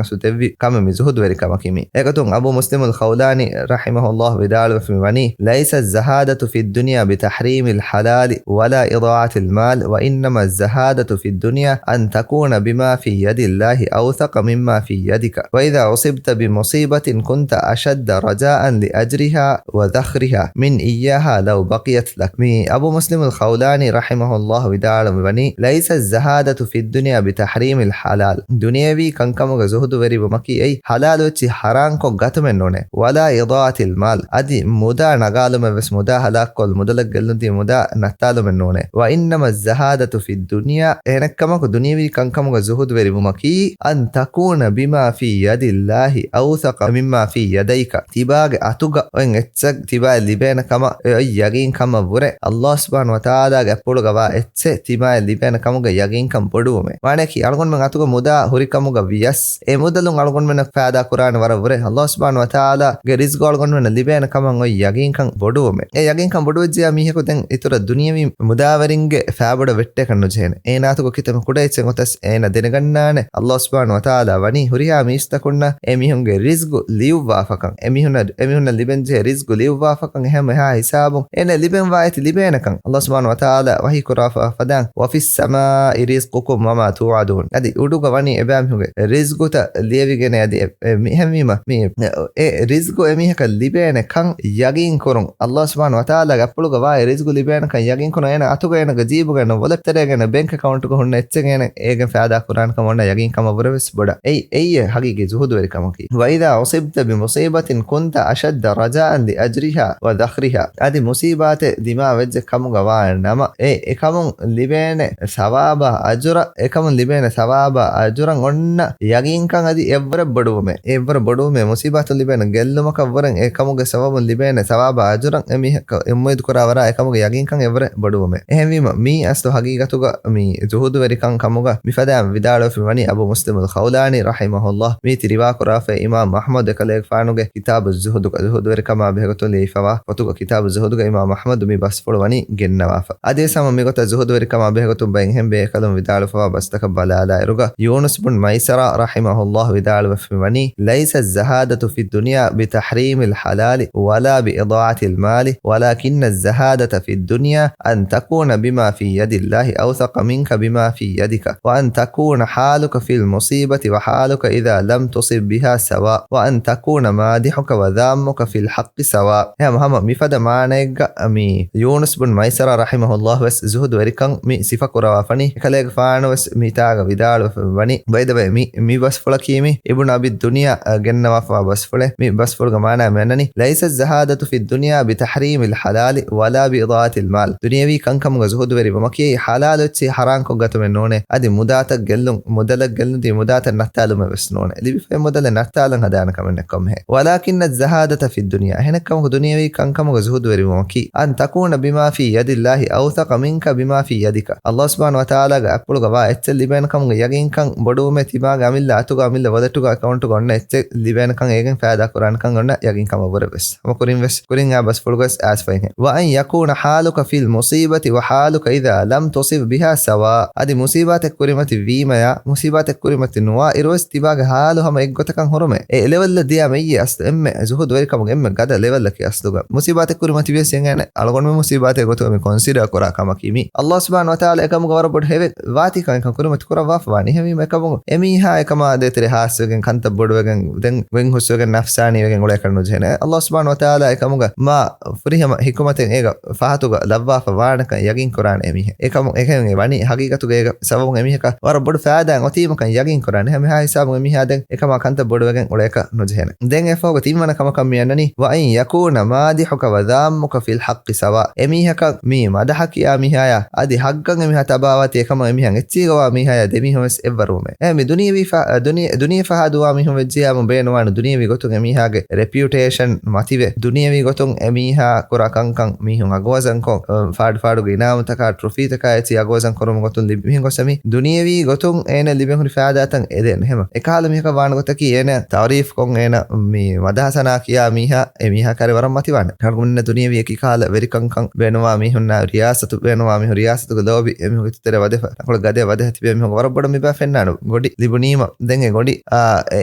އަސްލު ދެއްވި ކަމެއް މި ޒުހުދުވެރިކަމަކީ މި. އެގޮތުން އަބޫ މުސްލިމުލް ޚައުލާނީ ރަޙިމަހުﷲ ވިދާޅުވެފަ މި ވަނީ، ليس الزهادة في الدنيا بتحريم الحلال ولا إضاعة المال، وإنما الزهادة في الدنيا أن تكون بما في يد الله أوثق مما في يدك، وإذا أصبت بمصيبة كنت أشد رجاء لأجرها وذخرها من إياها لو بقيت لك. މި އަބޫ މުސްލިމުލް ޚައުލާނީ ރަޙިމަހުﷲ ވިދާޅުވަނީ، ليس الزهادة في الدنيا بتحريم الحلال. ދުނިޔެވީ ކަންކަމުގަ ޒުހުދުވެރިވުމަކީ އެއީ ޙަލާލު އެއްޗިހި ޙަރާމްކޮށް ގަތުމެއް ނޫނޭ. ولا إضاعة المال. އަދި މުދާ ނަގާލުމެއް ވެސް، މުދާ ހަލާކުކޮށް މުދަލަށް ގެއްލުން ދީ މުދާ ނައްތާލުމެއް ނޫނޭ. وإنما الزهادة في الدنيا، އެހެނެއްކަމަކު ދުނިޔެވީ ކަންކަމުގަ ޒުހުދުވެރިވުމަކީ، أن تكون بما في يد الله أوثق مما في يديك. ތިބާގެ އަތުގަ އޮތް އެއްޗެއް ތިބާއަށް ލިބޭނެ ކަމަށް އޮތް ޔަގީންކަމަށް ވުރެ، ﷲ ސުބްޙާނަހޫ ވަތަޢާލާގެ އަތްޕުޅުގަ ވާ އެއްޗެއް ތިބާއަށް ލިބޭނެ ކަމުގެ ޔަގީންކަން ބޮޑުވުމޭ. މާނައަކީ، އަޅުގަނޑުމެން އަތުގަ މުދާ ހުރިކަމުގަ ވިޔަސް، އެ މުދަލުން އަޅުގަނޑުމެންނަށް ފައިދާ ކުރާނެ ވަރަށް ވުރެ، ﷲ ސުބްޙާނަހޫ ވަތަޢާލާގެ ރިޒްގު އަޅުގަނޑުމެންނަށް ލިބޭނެ ކަމަށް އޮތް ޔަގީންކަން ބޮޑުވުމޭ. އެ ޔަގީންކަން ބޮޑުވެއްޖިޔާ މީހަކު ދެން އިތުރަށް ދުނިޔެވީ މުދާވެރިންގެ ފާބޮޑަށް ވެއްޓޭކަށް ނުޖެހޭނެ. އޭނާއަތުގަ ކިތަންމެ ކުޑަ އެއްޗެއް އޮތަސް އޭނާ ދެނެގަންނާނެ، ﷲ ސުބްޙާނަހޫ ވަތަޢާލާ ވަނީ ހުރިހާ މީސްތަކުންނަށް އެ މީހުންގެ ރިޒްގު ލިޔުއްވާފަކަން، އެ މީހުންނަށް، އެ މީހުންނަށް ލިބެންޖެހޭ ރިޒްގު ލިޔުއްވާފަކަން، އެހެން އެހާ ހިސާބުން އޭނަ ލިބެންވާ އެތި ލިބޭނެކަން. ﷲ ސުބްޙާނަހޫ ވަތަޢާލާ ވަޙީ ކުރާފަ ފަދައިން، وفي السماء رزقكم وما توعدون. އަދި އުޑުގަ ވަނީ އެބައިމީހުންގެ ރިޒްގުތައް ލިޔެވިގެނެ، އަދި އެ، އެ، މި، އެހެންވީމަ، މި، އެ، އެ ރިޒްގު އެމީހަކަށް ލިބޭނެ ކަން ޔަގީން ކުރުން. ﷲ ސުބްޙާނަހޫ ވަތަޢާލާގެ އަތްޕުޅުގަ ވާ އެ ރިޒްގު ލިބޭނެ ކަން ޔަގީން ކުރުން. އޭނަ އަތުގަ، އޭނަގެ ޖީބުގަ، އޭނަ ވޮލެޓްތެރޭގަ، އޭނަ ބޭންކް އެކައުންޓުގަ ހުންނަ އެއްޗެއް އޭނަ އޭގެން ފައިދާ ކުރާނެ ކަމަށް އޮންނަ ޔަގީން ކަމަށް ވުރެ ވެސް ބޮޑަށް. އެއީ، އެއީ ހަގީގީ ޒުހުދުވެރިކަމަކީ. وإذا أصبت بمصيبة كنت أشد رجاء لأجرها وذخرها. އަދި މުސީބާތެއް ދިމާވެއްޖެ ކަމުގަ ވާ ނަމަ، އެ، އެކަމުން ލިބޭނެ ސަވާބާ އަޖުރަށް، އެކަމުން ލިބޭނެ ސަވާބާ އަޖުރަށް އޮންނަ ޔަގީންކަން އަދި އެއްވަރަށް ބޮޑުވުމޭ. އެއްވަރަށް ބޮޑުވުމޭ. މުސީބާތުން ލިބޭނެ ގެއްލުމަކަށްވުރެން އެކަމުގެ ސަބަބުން ލިބޭނެ ސަވާބާ އަޖުރަށް އެމީހަކަށް އުއްމީދު ކުރާ ވަރާ އެކަމުގެ ޔަގީންކަން އެއްވަރަށް ބޮޑުވުމޭ. އެހެންވީމަ، މީ އަސްލު ހަގީގަތުގަ މި ޒުހުދުވެރިކަން ކަމުގަ މިފަދައިން ވިދާޅުވެފަ ވަނީ އަބޫ މުސްލިމުލް ޚައުލާނީ ރަޙިމަހުﷲ. މީތި ރިވާކުރާފައި އިމާމް އަޙްމަދު އެކަލޭގެފާނުގެ ކިތާބު ޒުހުދުގަ، ޒުހުދުވެރިކަމާ ބެހޭގޮތުން ލިޔެފަވާ ފޮތުގަ، ކިތާބު ޒުހުދުގަ އިމާމް އަޙްމަދު މި ބަސްފުޅު ވަނީ ގެންނަވާފަ. އަދިވެސް ހަމަ މިގޮތަށް ޒުހުދުވެރިކަމާ ބެހޭގޮތުން ބައެއް އެހެން ބޭކަލުން ވިދާޅުވެފަވާ ބަސްތަކަށް ބަލާލާއިރުގަ، ޔޫނުސް ބުން މައިސަރާ ރަޙިމަހުﷲ ވިދާޅުވެފަ މިވަނީ، ليس الزهادة في الدنيا بتحريم الحلال ولا بإضاعة المال ولكن الزهادة في الدنيا أن تكون بما في يد الله أوثق منك بما في يدك، وأن تكون حالك في المصيبة وحالك إذا لم تصب بها سواء، وأن تكون مادحك وذامك في الحق سواء. ހަމަ، ހަމަ މިފަދަ މާނައެއްގަ މި ޔޫނުސް ބުން މައިސަރާ ރަޙިމަހުﷲ ވެސް ޒުހުދުވެރިކަން މި ސިފަ ކުރަވާފަނީ. އެކަލޭގެފާނު ވެސް މިތާގަ ވިދާޅުވެފަ ވަނީ، ބައިދަވެ މި، މި ބަސްފުޅަކީ މި އިބްނު އަބި ދުންޔާ، އަ، ގެންނަވާފަވާ ބަސްފުޅެއް. މި ބަސްފުޅުގެ މާނަ މިއަންނަނީ، ليس الزهادة في الدنيا بتحريم الحلال ولا بإضاعة المال. ދުނިޔެވީ ކަންކަމުގަ ޒުހުދުވެރިވުމަކީ ޙަލާލު އެއްޗިހި ޙަރާމްކޮށް ގަތުމެއް ނޫނޭ. އަދި މުދާތައް ގެއްލުން، މުދަލަށް ގެއްލުން ދީ މުދާތައް ނައްތާލުމެއް ވެސް ނޫނޭ. ލިބިފައި މުދަލެއް ނައްތާލަން ހަދާނެ ކަމެއް ނެއްކޮށް މެހޭ. ولكن الزهادة في الدنيا، އެހެނެއްކަމަކު ދުނިޔެވީ ކަންކަމުގަ ޒުހުދުވެރިވުމަކީ، أن تكون بما في يد الله أوثق منك بما في يدك. ﷲ ސުބްޙާނަހޫ ވަތަޢާލާގެ އަތްޕުޅުގަ ވާ އެއްޗެއް ލިބޭނެ ކަމުގެ ޔަގީންކަން ބޮޑުވުމޭ، ތިމާގެ އަމިއްލަ އަތުގަ އަމިއްލަ ވޮލެޓުގަ އެކައުންޓުގަ އޮންނަ އެއްޗެއް ލިބޭނެކަން އޭގެން ފައިދާ ކުރާނެކަން އޮންނަ ޔަގީންކަމަށް ވުރެ ވެސް. ހަމަ ކުރިން ވެސް، ކުރިން އާ ބަސްފުޅުގަ ވެސް އައިސްފައިހެން. وأن يكون حالك في المصيبة وحالك إذا لم تصب بها سواء. އަދި މުސީބާތެއް ކުރިމަތި ވީމަޔާ، މުސީބާތެއް ކުރިމަތި ނުވާ އިރުވެސް ތިބާގެ ހާލު ހަމަ އެއްގޮތަކަށް ހުރުމޭ. އެ ލެވެލްއަށް ދިޔާ މެއްޔޭ އަސްލު އެންމެ ޒުހުދުވެރިކަމުގެ އެންމެ ގަދަ ލެވެލްއަކީ އަސްލުގަ. މުސީބާތެއް ކުރިމަތި ވިޔަސް އެނގޭނެ އަޅުގަނޑުމެން މުސީބާތެއް ގޮތުގަ މި ކޮންސިޑާ ކުރާ ކަމަކީ މި. ﷲ ސުބްޙާނަހޫ ވަތަޢާލާ އެކަމުގަ ވަރަށް ބޮޑު ހެވެއް ވާތީކަން ކުރިމަތި ކުރައްވާފަ ވާނީ. އެހެންވީމަ އެކަމުން އެމީހާ އެކަމާ ދޭތެރޭ ހާސްވެގެން ކަންތައް ބޮޑުވެގެން ދެން ވެން ހުސްވެގެން ނަފްސާނީ ވެގެން އުޅޭކަށް ނުޖެހޭނެ. ﷲ ސުބްޙާނަހޫ ވަތަޢާލާ އެކަމުގަ މާ ފުރިހަމަ ހިކުމަތެއް އޭގަ ފަހަތުގަ ލައްވާފަ ވާނެކަން ޔަގީން ކުރާނެ އެމީހެއް. އެކަމު، އެހެން ވެ ވަނީ ހަގީގަތުގަ އޭގަ ސަބަބުން އެމީހަކަށް ވަރަށް ބޮޑު ފައިދާއެއް އޮތީމަކަން ޔަގީން ކުރާނެ. ހަމަ އެހާ ހިސާބުން އެމީހާ ދެން އެކަމާ ކަންތައް ބޮޑުވެގެން އުޅޭކަށް ނުޖެހޭނެ. ދެން އެފަހުގަ ތިންވަނަ ކަމަކަށް މި އަންނަނީ، وأن يكون مادحك وذامك في الحق سواء. އެމީހަކަށް މި މަދަޙަ ކިޔާ މީހާޔާ އަދި ހައްގަށް އެމީހާ ތަބާވާތީ އެކަމަށް އެމީހާ އެއްޗީގަ ވާ މީހާޔާ ދެމީހުން ވެސް އެއްވަރުވުމޭ. އެ މި ދުނިޔެވީ ފަ-، ދުނި-، ދުނިޔެ ފަހާ ދުވާ މީހުން ވެއްޖިޔާމު ބޭނުވާނެ ދުނިޔެވީ ގޮތުން އެމީހާގެ ރެޕިއުޓޭޝަން މަތިވެ، ދުނިޔެވީ ގޮތުން އެމީހާ ކުރާ ކަންކަން މީހުން އަގުވަޒަންކޮށް، އަ، ފާޑު ފާޑުގެ އިނާމުތަކާ ޓްރޮފީތަކާ އެއްޗި އަގުވަޒަން ކުރުމުގެ ގޮތުން ލިބި މިހެން ގޮސް އެމީ ދުނިޔެވީ ގޮތުން އޭނަ ލިބެން ހުރި ފައިދާތައް އެދޭނެ. ހަމަ އެކަހަލަ މީހަކަށް ވާނެ ގޮތަކީ އޭނަ ތަޢުރީފްކޮށް އޭނަ މި މަދަޙަ ސަނާ ކިޔާ މީހާ އެ މީހާ ކަރެ ވަރަށް މަތިވާނެ. އަޅުގަނޑު ދުނިޔެވީ އެކި ކަހަލަ ވެރިކަންކަން ބޭނުވާ މީހުންނާ ރިޔާސަތު ބޭނުވާ މީހުން ރިޔާސަތުގެ ލޯބި އެމީހުންގެ ތެރެ ވަދެފަ ކޮޅަށް ގަދަޔަށް ވަދެ ހަތިބޭ މީހުން ވަރަށް ބޮޑަށް މިބާ ފެންނާނެ ގޮނޑި ލިބުނީމަ. ދެން އެ ގޮނޑި އާ، އެ،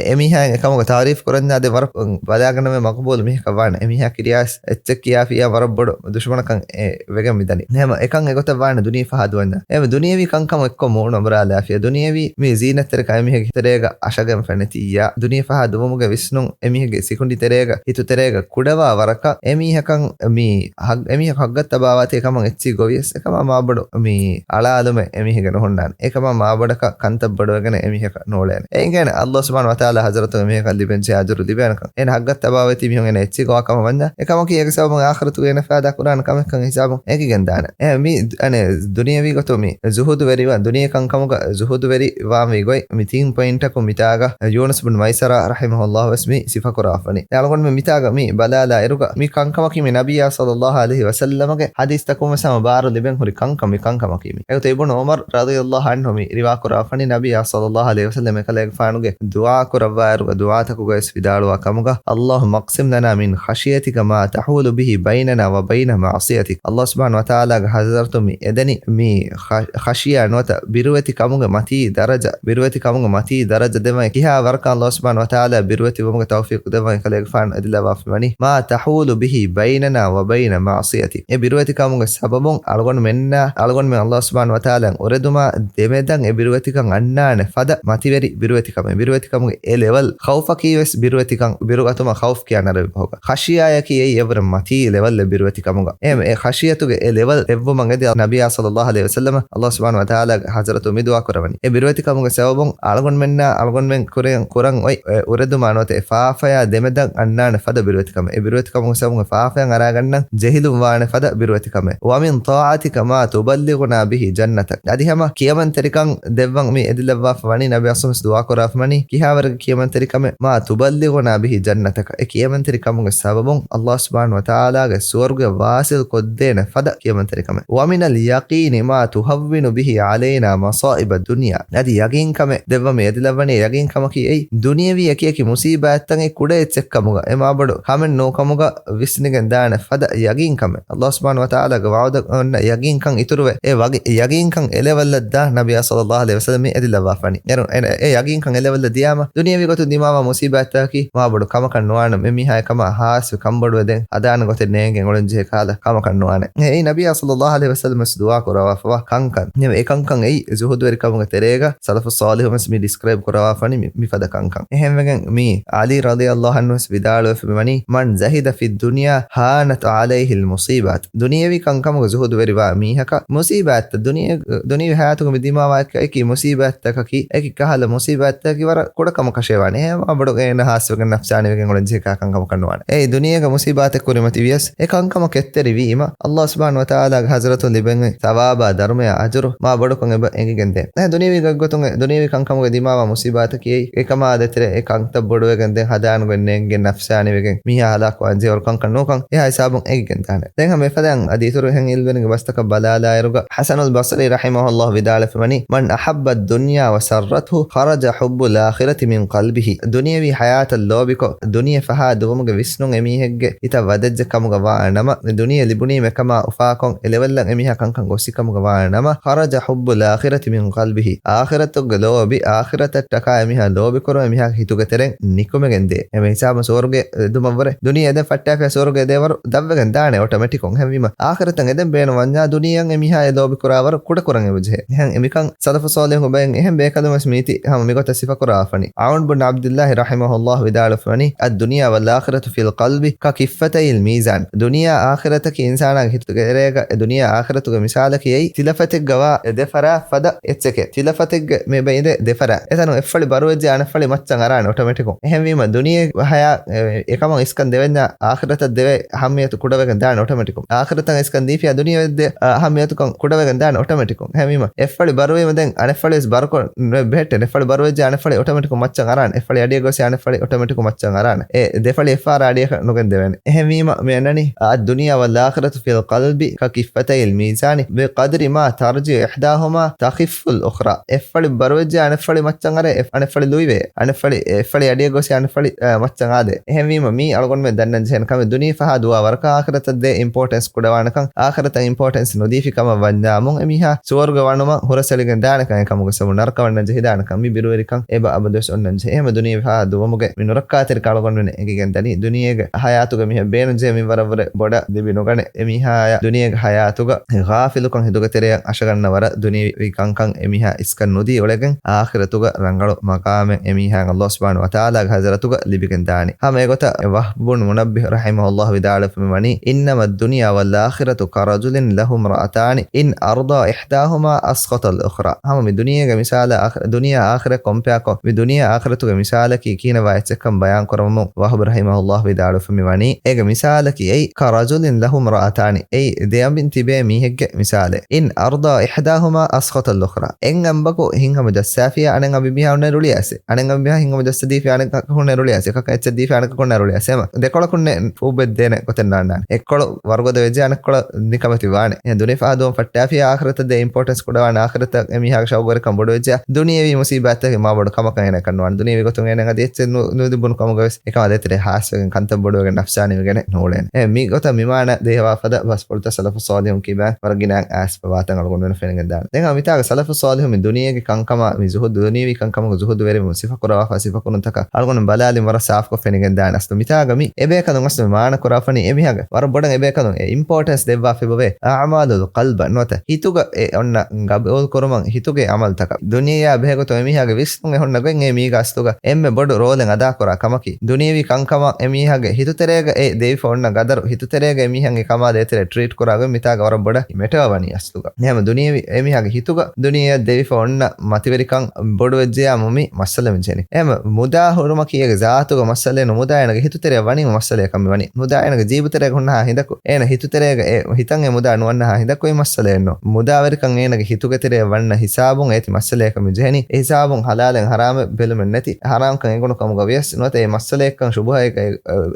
އެމީހާއިން އެކަމުގެ ތާރީފް ކުރަންޏާ ދެ ވަރަށް ބަލާގަންނަމޭ މަޤުބޫލު މީހަކަށް ވާނެ. އެމީހާ ކިރިޔާސް އެއްޗެއް ކިޔާފިއްޔާ ވަރަށް ބޮޑު ދުޝުމަނަކަށް އެ ވެގެން މިދަނީ. އެހެމަ އެކަން އެގޮތަށް ވާނެ ދުނިޔެ ފަހާ ދުވަންޏާ. އެ ދުނިޔެވީ ކަންކަމަށް އެއްކޮށް މޫނު އަނބުރާލާފިޔާ. ދުނިޔެވީ މި ޒީނަތްތެރިކަން އެމީހެއްގެ ތެރޭގަ އަށަގެން ފެނެތިއްޔާ. ދުނިޔެ ފަހާ ދުވުމުގެ ވިސްނުން އެމީހެއްގެ ސިކުނޑި ތެރޭގަ، ހިތު ތެރޭގަ ކުޑަވާ ވަރަކަށް އެމީހަކަށް މި ހައް-، އެމީހަކު ހައްގަށް ތަބާވާތީ ކަމަށް އެއްޗިހި ގޮވިޔަސް އެކަމާ މާބޮޑު މި އަޅާލުމެއް އެމީހެއްގެ ނުހުންނާނެ. އެކަމާ މާބޮޑަކަށް ކަންތައް ބޮޑުވެގެން އެމީހަކަށް ނޫޅޭނެ. އެ އިނގޭނެ އައްލާހު ސުބްޙާނަހޫ ވަތަޢާލާ ޙަޟްރަތުން އެމީހަކަށް ލިބެންޖެހޭ އަޖުރު ލިބޭނެކަން. އޭނަ ހައްގަށް ތަބާވެތި މީހުން އޭނަ އެއްޗިހި ގޮވާ ކަމަށް ވަންޏާ، އެކަމަކީ އޭގެ ސަބަބުން އާޚިރަތުގައި އޭނަ ފާއިދާ ކުރާނެ ކަމެއްކަން ހިސާބުން އެކިގެން ދާނެ. އެ މި ދު-، އަނެ ދުނިޔެވީ ގޮތުން މި ޒުހުދުވެރިވާ، ދުނިޔެ ކަންކަމުގަ ޒުހުދުވެރިވާންވީ ގޮތް މި ތިން ޕޮއިންޓަކުން މިތާގަ ޔޫނުސް ބުން މައިސަރާ ރަޙިމަހުﷲ ވެސް މި ސިފަކުރާފަނި. އަޅުގަނޑުމެން މިތާގަ މި ބަލާލާ އިރުގަ މި ކަންކަމަކީ މި ނަބިއްޔާ ޞައްލައްލާހު ޢަލައިހި ވަސައްލަމަގެ ޙަދީޘްތަކުން ވެސް ހަމަ ބާރު ލިބެން ހުރި ކަންކަން މި ކަންކަމަކީ މި. އެގޮތަށް އިބްނު ޢުމަރު ރަޟިޔައްލާހު ޢަންހު މި ރިވާ ކުރާފަނި ނަބިއްޔާ ޞައްލައްލާހު ޢަލައިހި ވަސައްލަމް އެކަލޭގެފާނުގެ ދުޢާ ކުރައްވާއިރުގަ ދުޢާތަކުގައި ވެސް ވިދާޅުވާ ކަމުގަ، اللهم اقسم لنا من خشيتك ما تحول به بيننا وبين معصيتك. އައްލާހު ސުބްޙާނަހޫ ވަތަޢާލާގެ ޙަޟްރަތުން މި އެދެނީ މި ޚަ-، ޚަޝިޔާ ނުވަތަ ބިރުވެތި ކަމުގެ މަތީ ދަރަޖަ، ބިރުވެތި ކަމުގެ މަތީ ދަރަޖަ ދެވަން ކިހާ ވަރަކަށް އައްލާހު ސުބްޙާނަހޫ ވަތަޢާލާ ބިރުވެތި ވުމުގެ ތައުފީޤު ދެވަން އެކަލޭގެފާނު އެދިލައްވާފަ ވަނީ، ما تحول به بيننا وبين معصيتك. އެ ބިރުވެތި ކަމުގެ ސަބަބުން އަޅުގަނޑުމެންނާ އަޅުގަނޑުމެން އައްލާހު ސުބްޙާނަހޫ ވަތަޢާލާއަށް އުރެދުމާ ދެމެދަށް އެ ބިރުވެތިކަން އަންނާނެ ފަދަ މަތިވެރި ބިރުވެތިކަމެއް. ބިރުވެތިކަމުގެ އެ ލެވެލް، ޚައުފަކީ ވެސް ބިރުވެތިކަން، ބިރުގަތުމަށް ޚައުފް ކިޔާނެ އަރަބި ބަހުގަ. ޚަޝިޔާޔަކީ އެއީ އެވަރަށް މަތީ ލެވެލް އެ ބިރުވެތިކަމުގަ. އެހެން އެ ޚަޝިޔަތުގެ އެ ލެވެލް އެއްވުމަށް އެދި ނަބިއްޔާ ޞައްލައްލާހު ޢަލައިހި ވަސައްލަމަ އައްލާހު ސުބްޙާނަހޫ ވަތަޢާލާގެ ޙަޟްރަތުން މި ދުޢާ ކުރަވަނީ. އެ ބިރުވެތިކަމުގެ ސަބަބުން އަޅުގަނޑުމެންނާ އަޅުގަނޑުމެން ކުރެން، ކުރަން އޮތް އެ އުރެދުމާ ނުވަތަ އެ ފާފަޔާ ދެމެދަށް އަންނާނެ ފަދަ ބިރުވެތިކަމެއް. އެ ބިރުވެތިކަމުގެ ސަބަބުން އެ ފާފަޔަށް އަރާގަންނަން ޖެހިލުން ވާނެ ފަދަ ބިރުވެތިކަމެއް. ومن طاعتك ما تبلغنا به جنتك. އަދި ހަމަ ކިޔަމަންތެރިކަން ދެއްވަން މި އެދިލައްވާފަ ވަނީ ނަބިއްޔާ ވެސް ދުޢާ ކުރާފަ ވަނީ ކިހާވަރެއްގެ ކިޔަމަންތެރިކަމެއް؟ ما تبلغنا به جنتك. އެ ކިޔަމަންތެރިކަމުގެ ސަބަބުން އައްލާހު ސުބްޙާނަހޫ ވަތަޢާލާގެ ސުވަރުގެ ވާސިލް ކޮށްދޭނެ ފަދަ ކިޔަމަންތެރިކަމެއް. ومن اليقين ما تهون به علينا مصائب الدنيا. އަދި ޔަގީންކަމެއް ދެއްވަން މި އެދިލައްވަނީ ޔަގީންކަމަކީ އެއީ ދުނިޔެވީ އެކިއެކި މުޞީބާތްތައް ކުޑަ އެއްޗެއްކަމުގަ އެ މާބޮޑު ކަމެއް ނޫންކަމުގަ ވިސްނިގެން ދާނެ ފަދަ ޔަގީންކަމެއް. އައްލާހު ސުބްޙާނަހޫ ވަތަޢާލާގެ ވަޢުދަށް އޮންނަ ޔަގީންކަން އިތުރުވެ، އެ ވަގި-، ޔަގީންކަން އެ ލެވެލްއަށް ދާ ނަބިއްޔާ ޞައްލައްލާހު ޢަލައިހި ވަސައްލަމް މި އެދިލައްވާފަނީ. އޭރު އެ، އެ ޔަގީންކަން އެ ލެވެލްއަށް ދިޔާމަ، ދުނިޔެވީ ގޮތުން ދިމާވާ މުޞީބާތްތަކަކީ މާބޮޑު ކަމަކަށް ނުވާނެ. އެމީހާ އެކަމާ ހާސްވެ ކަންބޮޑުވެދޭން ހަދާނެ ގޮތެއް ނޭނގެން އުޅެންޖެހޭ ކަހަލަ ކަމަކަށް ނުވާނެ. އެއީ ނަބިއްޔާ ޞައްލައްލާހު ޢަލައިހި ވަސައްލަމް ވެސް ދުޢާ ކުރައްވާފަވާ ކަންކަން. އެ ކަންކަން އެއީ ޒުހުދުވެރިކަމުގެ ތެރޭގަ ސަލަފު ޞާލިޙުން ވެސް މި ޑިސްކްރައިބް ކުރައްވާފަނީ މި، މިފަދަ ކަންކަން. އެހެންވެގެން މި ޢަލީ ރަޟިޔައްލާހު ޢަންހު ވެސް ވިދާޅުވެފަ މިވަނީ، من زهد في الدنيا هانت عليه المصيبات. ދުނިޔެވީ ކަންކަމުގަ ޒުހުދުވެރިވާ މީހަކަށް މުޞީބާތްތައް، ދުނިޔެ، ދުނިޔެވީ ޙަޔާތުގަ މި ދިމާވާ އެކި މުޞީބާތްތަކަކީ، އެކި ކަހަލަ މުޞީބާތްތަކަކީ ވަރަށް ކުޑަ ކަމަކަށޭ ވާނެ. އެހެންވީމާ ބޮޑު އޭނަ ހާސްވެގެން ނަފްސާނީވެގެން އުޅެންޖެހޭ ކަހަލަ ކަމަކަށް ނުވާނެ. އެއީ ދުނިޔޭގަ މުޞީބާތެއް ކުރިމަތިވިޔަސް އެ ކަންކަމަށް ކެތްތެރިވީމަ، އައްލާހު ސުބްޙާނަހޫ ވަތަޢާލާގެ ޙަޟްރަތުން ލިބެން އޮތް ޘަވާބާ ދަރުމަޔާ އަޖުރު މާ ބޮޑުކޮށް އެބަ އެނގިގެންދޭ. އެ ދުނިޔެވީ ގޮތްގޮތުން އެ ދުނިޔެވީ ކަންކަމުގަ ދިމާވާ މުޞީބާތަކީ އެކަމާ ދޭތެރޭ އެ ކަންތައް ބޮޑުވެގެން ދެން ހަދާނުގެން ނޭނގިގެން ނަފްސާނީވެގެން މީހާ ހަލާކުވާން ޖެހޭ ވަރު ކަންކަން ނޫންކަން އެހާ ހިސާބުން އެނގިގެން ދާނެ. ދެން ހަމަ އެފަދައިން އަދި އިތުރު އެހެން އިލްމުވެރިންގެ ބަސްތަކަށް ބަލާލާއިރުގަ ޙަސަނުލް ބަޞްރީ ރަޙިމަހުﷲ ވިދާޅުވެފަ ވަނީ، من أحب الدنيا وسرته خرج حب الآخرة من قلبه. ދުނިޔެވީ ޙަޔާތަށް ލޯބިކޮށް، ދުނިޔެ ފަހާ ދުވުމުގެ ވިސްނުން އެމީހެއްގެ ހިތަށް ވަދެއްޖެ ކަމުގަ ވާ ނަމަ، މި ދުނިޔެ ލިބުނީމަ އެކަމާ އުފާކޮށް، އެ ލެވެލްއަށް އެމީހާ ކަންކަން ގޮއްސި ކަމުގަ ވާ ނަމަ، خرج حب الآخرة من قلبه. އާޚިރަތުގެ ލޯބި، އާޚިރަތަށްޓަކާ އެމީހާ ލޯބިކުރުން އެމީހާގެ ހިތުގެ ތެރެއިން ނިކުމެގެން ދޭ. އެމެ ހިސާބުން ސުވަރުގެ ދުމަށްވުރެ ދުނިޔެ އެދެން ފައްޓާފިޔާ ސުވަރުގެ ދޭވަރު ދަށްވެގެން ދާނެ އޮޓޮމެޓިކުން. އެހެންވީމަ، އާޚިރަތަށް އެދެން ބޭނުން ވަންޏާ ދުނިޔެއަށް އެމީހާ އެ ލޯބި ކުރާވަރު ކުޑަކުރަން އެބަޖެހޭ. އެހެން އެމިކަން ސަލަފު ޞާލިޙުން ބައެއް އެހެން ބޭކަލުން ވެސް މީތި ހަމަ މިގޮތަށް ސިފަކުރާފަނި. ޢައުން ބުން ޢަބްދިއްލާހި ރަޙިމަހުﷲ ވިދާޅުވެފަ ވަނީ، الدنيا والآخرة في القلب ككفتي الميزان. ދުނިޔެ އާޚިރަތަކީ އިންސާނާގެ ހިތުގެ ތެރޭގަ އެ ދުނިޔެ އާޚިރަތުގެ މިސާލަކީ އެއީ ތިލަފަތެއްގަ ވާ އެ ދެ ފަރާތް ފަދަ އެއްޗެކޭ. ތިލަފަތެއްގެ މި ބައިން ދެ ފަރާތް. އެތަނުން އެއްފަޅި ބަރުވެއްޖެ އަނެއްފަޅި މައްޗަށް އަރާނެ އޮޓޮމެޓިކުން. އެހެންވީމަ ދުނިޔެ ހަޔާ އެ، އެކަމަށް އިސްކަން ދެވެންޏާ އާޚިރަތަށް ދެވޭ އަހައްމިޔަތު ކުޑަވެގެން ދާނެ އޮޓޮމެޓިކުން. އާޚިރަތަށް އިސްކަން ދީފިޔާ ދުނިޔެ ދެ އަހައްމިޔަތުކަން ކުޑަވެގެން ދާނެ އޮޓޮމެޓިކުން. އެހެންވީމަ އެއްފަޅި ބަރުވީމަ ދެން އަނެއްފަޅި ވެސް ބަރުކޮށް ނު-، ބެހެއްޓޭނެ. އެއްފަޅި ބަރުވެއްޖެ އަނެއްފަޅި އޮޓޮމެޓިކުން މައްޗަށް އަރާނެ. އެއްފަޅި އަޑިއަށް ގޮސް އަނެއްފަޅި އޮޓޮމެޓިކުން މައްޗަށް އަރާނެ. އެ ދެފަޅި އެއްފަހަރާ އަޑިއަކަށް ނުގެން ދެވޭނެ. އެހެންވީމަ މި އަންނަނީ، الدنيا والآخرة في القلب ككفتي الميزان بقدر ما ترجع إحداهما تخف الأخرى. އެއްފަޅި ބަރުވެއްޖެ އަނެއްފަޅި މައްޗަށް އަރޭ، އެ-، އަނެއްފަޅި ލުއިވޭ. އަނެއްފަޅި، އެއްފަޅި އަޑިއަށް ގޮސް އަނެއްފަޅި، އަ، މައްޗަށް އާދޭ. އެހެންވީމަ މީ އަޅުގަނޑުމެން ދަންނަން ޖެހޭނެ ކަމެއް. ދުނިޔެ ފަހާ ދުވާ ވަރަކަށް އާޚިރަތަށް ދޭ އިމްޕޯޓެންސް ކުޑަވާނެކަން، އާޚިރަތަށް އިމްޕޯޓެންސް ނުދީފި ކަމަށް ވަންޏާމުން އެމީހާ ސުވަރުގެ ފަނުމަށް ހުރަސްއެޅިގެން ދާނެކަން އެކަމުގެ ސަބަބުން ނަރަކަވަންނަން ޖެހިދާނެކަން މި ބިރުވެރިކަން އެބަ އަބަދުވެސް އޮންނަން ޖެހޭ. އެހެމަ ދުނިޔެ ފަހާ ދުވަމުގެ މި ނުރައްކާތެރިކަން އަޅުގަނޑުމެން އެނގިގެން ދަނީ ދުނިޔޭގެ ހަޔާތުގަ މިހާ ބޭނުންޖެހޭ މިންވަރަށްވުރެ ބޮޑަށް ލިބި ނުގަނެ. އެމީހާޔަށް ދުނިޔޭގެ ހަޔާތުގަ ޣާފިލުކަން ހިނދުގެ ތެރެއަށް އަށަގަންނަ ވަރަށް ދުނިޔެވީ ކަންކަން އެމީހާ އިސްކަން ނުދީ އުޅެގެން އާޚިރަތުގަ ރަނގަޅު މަގާމެއް އެމީހާއަށް ﷲ ސުބްޙާނަހޫ ވަތަޢާލާގެ ޙަޟްރަތުގަ ލިބިގެން ދާނީ. ހަމަ އެގޮތަށް ވަހްބު ބުން މުނައްބިހު ރަޙިމަހުﷲ ވިދާޅުވެފަ މިވަނީ، إنما الدنيا والآخرة كرجل له امرأتان إن أرضى إحداهما أسخط الأخرى. ހަމަ މި ދުނިޔޭގެ މިސާލަށް އާޚިރަ-، ދުނިޔާ އާޚިރަތް ކޮމްޕެއާކޮށް، މި ދުނިޔެ އާޚިރަތުގެ މިސާލަކީ ކިހިނެއްވާ އެއްޗެއްކަން ބަޔާން ކުރަމުން ވަހްބު ރަޙިމަހުﷲ ވިދާޅުވެފަ މިވަނީ، އޭގެ މިސާލަކީ އެއީ كرجل له امرأتان، އެއީ ދެއަނބިން ތިބޭ މީހެއްގެ މިސާލެއް. إن أرضى إحداهما أسخط الأخرى. އެއް އަނބަކު ހިތްހަމަ ޖައްސާފިޔާ އަނެއް އަނބިމީހާ އޮންނަ ރުޅިއައިސް. އަނެއް އަނބިމީހާ ހިތްހަމަ ޖައްސަދީފިޔާ އަނެއް ކަކަކު ހުންނަ ރުޅިއައިސް. ކަކަ އެއްޗެއް ދީފިޔާ އަނެއް ކަކަކު ހުންނަ ރުޅިއައިސް. އެމަ ދެކޮޅަކުންނެ ފޫބެއް ދޭނެ ގޮތެއް ނާންނާނެ. އެއްކޮޅު ވަރުގަދަ ވެއްޖެ އަނެއްކޮޅަށް ނިކަމެތި ވާނެ. އެ ދުނިޔެ ފަހަ ދުވަން ފައްޓާފިޔާ އާޚިރަތަށް ދޭ އިމްޕޯޓެންސް ކުޑަވާނެ. އާޚިރަތަށް އެމީހާގެ ޝައުގުވެރިކަން ބޮޑުވެއްޖެ ދުނިޔެވީ މުސީބާތްތަކެއް މާ ބޮޑު ކަމަކަށް އޭނަ ކަންނުވާނެ. ދުނިޔެވީ ގޮތުން އޭނަ އަދި އެއްޗެއް ނު-، ނުލިބުނު ކަމުގަވެސް އެކަމާ ދޭތެރޭ ހާސްވެގެން ކަންތައް ބޮޑުވެގެން ނަފްސާނީވެގެނެއް ނޫޅޭނެ. އެ މި ގޮތަށް މި މާނަ ދޭހަވާ ފަދަ ބަސްފުޅުތައް ސަލަފު ޞާލިޙުން ކިބާ ވަރަށް ގިނައިން އައިސްފަވާތަން އަޅުގަނޑުމެން ފެނިގެން ދާނެ. ދެން މިތާގަ ސަލަފު ޞާލިޙު މި ދުނިޔޭގެ ކަންކަމާ މި ޒުހުދު، ދުނިޔެވީ ކަންކަމުގެ ޒުހުދުވެރިވުމުން ސިފަކުރަވާފަ ސިފަކުރުންތަކަށް އަޅުގަނޑު ބަލާލިން ވަރަށް ސާފުކޮށް ފެނިގެން ދާނެ. އަސްލު މިތާގަ މި އެބޭކަލުން އަސްލު މި މާނަ ކުރާފަނީ އެމީހާގެ ވަރަށް ބޮޑަށް އެބޭކަލުން އެ އިމްޕޯޓެންސް ދެއްވާފި ބޮވޭ އަޢުމާލުލް ޤަލްބަށް ނުވަތަ ހިތުގަ އެ އޮންނަ ގަބޫލު ކުރުމަށް ހިތުގެ ޢަމަލުތަކަށް. ދުނިޔެއާ ބެހޭގޮތުން އެމީހާގެ ވިސްނުން އެ ހުންނަ ގޮތް އެ މީގަ އަސްލުގަ އެންމެ ބޮޑު ރޯލެއް އަދާކުރާ ކަމަކީ، ދުނިޔެވީ ކަންކަމަށް އެމީހާގެ ހިތުތެރޭގަ އެ ދެވިފަ އޮންނަ ގަދަރު، ހިތުތެރޭގަ އެމީހަށް އެ ކަމާ ދޭތެރޭ ޓްރީޓް ކުރާ ގޮތް މިތާގަ ވަރަށް ބޮޑަށް މެޓަރ ވަނީ އަސްލުގަ. އެހެމަ ދުނިޔެވީ އެމީހާގެ ހިތުގަ ދުނިޔެއަށް ދެވިފަ އޮންނަ މަތިވެރިކަން ބޮޑުވެއްޖެޔާމު މި މައްސަލަ މި ޖެހެނީ. އެހެމަ މުދާ ހުރުމަކީ އޭގެ ޒާތުގަ މައްސަލައެއް ނޫން، މުދާ އޭނަގެ ހިތުތެރެއަށް ވަނީމަ މައްސަލައެއްކަން މި ވަނީ. މުދާ އޭނަގެ ޖީބުތެރޭގަ ހުންނަހާ ހިނދަކު، އޭނަ ހިތުތެރޭގަ އެ ހިތަށް އެ މުދާ ނުވަންނަހާ ހިނދަކު އެ މައްސަލައެއް ނޫން. މުދާވެރިކަން އޭނަގެ ހިތުގެ ތެރެއަށް ވަންނަ ހިސާބުން އޭތި މައްސަލައެއްކަން މި ޖެހެނީ. އެ ހިސާބުން ހަލާލެއް ހަރާމެއް ބެލުމެއް ނެތި، ހަރާމްކަން އެނގުނު ކަމުގަ ވިޔަސް ނުވަތަ އެ މައްސަލައެއްކަން ޝުބުހައެއް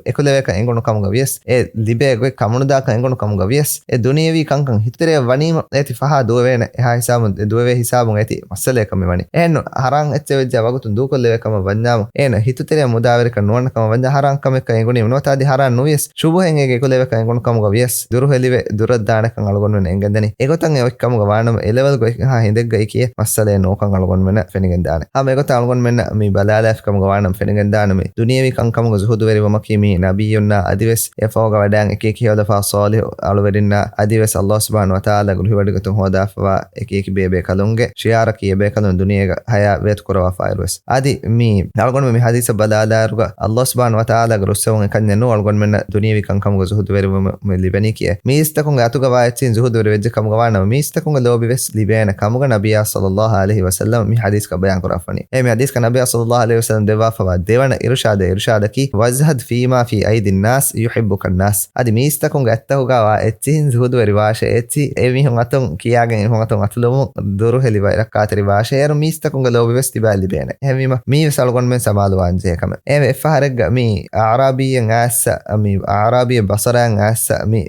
އެކުލެވޭކަން އެނގުނު ކަމުގަ ވިޔަސް އެ ލިބޭ ގޮތް ކަމުނުދާކަން އެނގުނު ކަމުގަ ވިޔަސް އެ ދުނިޔެވީ ކަންކަން ހިތުތެރެއަށް ވަނީމަ އޭތި ފަހާ ދުވެވޭނެ. އެހާ ހިސާބުން އެ ދުވެވޭ ހިސާބުން އޭތި މައްސަލައެއްކަން މި ވަނީ. އެހެން ހަރާން އެއްޗެއް ވެއްޖާ ވަގުތުން ދޫކޮށްލެވޭ ކަމަށް ވަންޏާމު، އޭނަ ހިތުތެރެއަށް މުދާވެރިކަން ނުވަންނަ ކަމަށް ވަންޏާ ހަރާން ކަމެއްކަން އެނގުނީމަ ނުވަތަ އަދި ހަރާން ނުވިޔަސް ޝުބުހައެއް އޭގެ އެކުލެވޭކަން އެނގުނު ކަމުގަ ވިޔަސް ދުރުހެލިވެ ދުރަށް ދާނެކަން އަޅުގަނޑުމެން އެނގެންދަނީ. އެގޮތަށް އެ އޮތް ކަމުގަ ވާނަމަ އެ ލެވެލްގަ އެކިހާ ހިނދެއްގައި ކިޔޭ މައްސަލައެއް ނޯކަން އަޅުގަނޑުމެންނަށް ފެނިގެން ދާނެ. ހަމަ އެގޮތަށް އަޅުގަނޑުމެންނަށް މި ބަލާލާފި ކަމުގަ ވާނަމަ ފެނިގެން ދާނަމޭ ދުނިޔެވީ ކަންކަމުގެ ޒުހުދުވެރިވުމަކީ މީ ނަބިއްޔުންނާ އަދިވެސް އެ ފަހުގަ ވަޑައިގެން އެކި އެކި ހޯދަފާ ޞާލިޙު އަޅުވެރިންނާ އަދިވެސް ﷲ ސުބްޙާނަހޫ ވަތަޢާލާގެ ރުހިވޮޑިގަތުން ހޯދާފަވާ އެކި އެކި ބޭބޭކަލުންގެ ޝިޢާރަކީ އެބޭކަލުން ދުނިޔޭގަ ހަޔާތް ވޭތުކުރަވާފައިރުވެސް. އަދި މީ އަޅުގަނޑުމެން މި ޙަދީޘަށް ބަލާލާއިރުގަ ﷲ ސުބްޙާނަހޫ ވަތަޢާލާގެ ރުއްސެވުން އެކަންޏެއް ނޫން އަޅުގަނޑުމެންނަށް ދުނިޔެވީ ކަންކަމުގެ ޒުހުދުވެރިވުމެއް ލިބެނީކީ. މީސްތަކުންގެ އަތުގަވާ އެއްޗިހިން ޒުހުދުވެރިވެއްޖެ ކަމުގަވާނަމަ މީސްތަކުންގެ ލޯބިވެސް ލިބޭނެ ކަމުގަ ނަބިއްޔާ ޞައްލައްލާހު ޢަލައިހި ވަސައްލަމަ މި ޙަދީޘްގަ ބަޔާން ކުރާފަނީ. އެ މި ޙަދީޘްގަ ނަބިއްޔާ ޞައްލައްލާހު ޢަލައިހި ވަސައްލަމަ ދެއްވާފަވާ ދެވަނަ އިރުޝާދެއް އިރުޝާދަކީ، وازهد فيما في أيدي الناس يحبك الناس. އަދި މީސްތަކުންގެ އަތްތަކުގަވާ އެއްޗިހިން ޒުހުދުވެރިވާށޭ، އެއްޗިހި އެމީހުން އަތުން ކިޔާގެން އެމީހުން އަތުން އަތުލުމުން ދުރުހެލި ވައިރައްކާތެރިވާށޭ، އޭރު މީސްތަކުންގެ ލޯބިވެސް ތިބާ ލިބޭނެ. އެހެންވީމަ މީވެސް އަޅުގަނޑުމެން ސަމާލުވާންޖެހޭ ކަމެއް. އެ އެއްފަހަރެއްގަ މި އަޢުރާބީއެއް އައިއްސަ، މި އަޢުރާބީއެއް ބަޞަރާއަށް އައިއްސަ، މި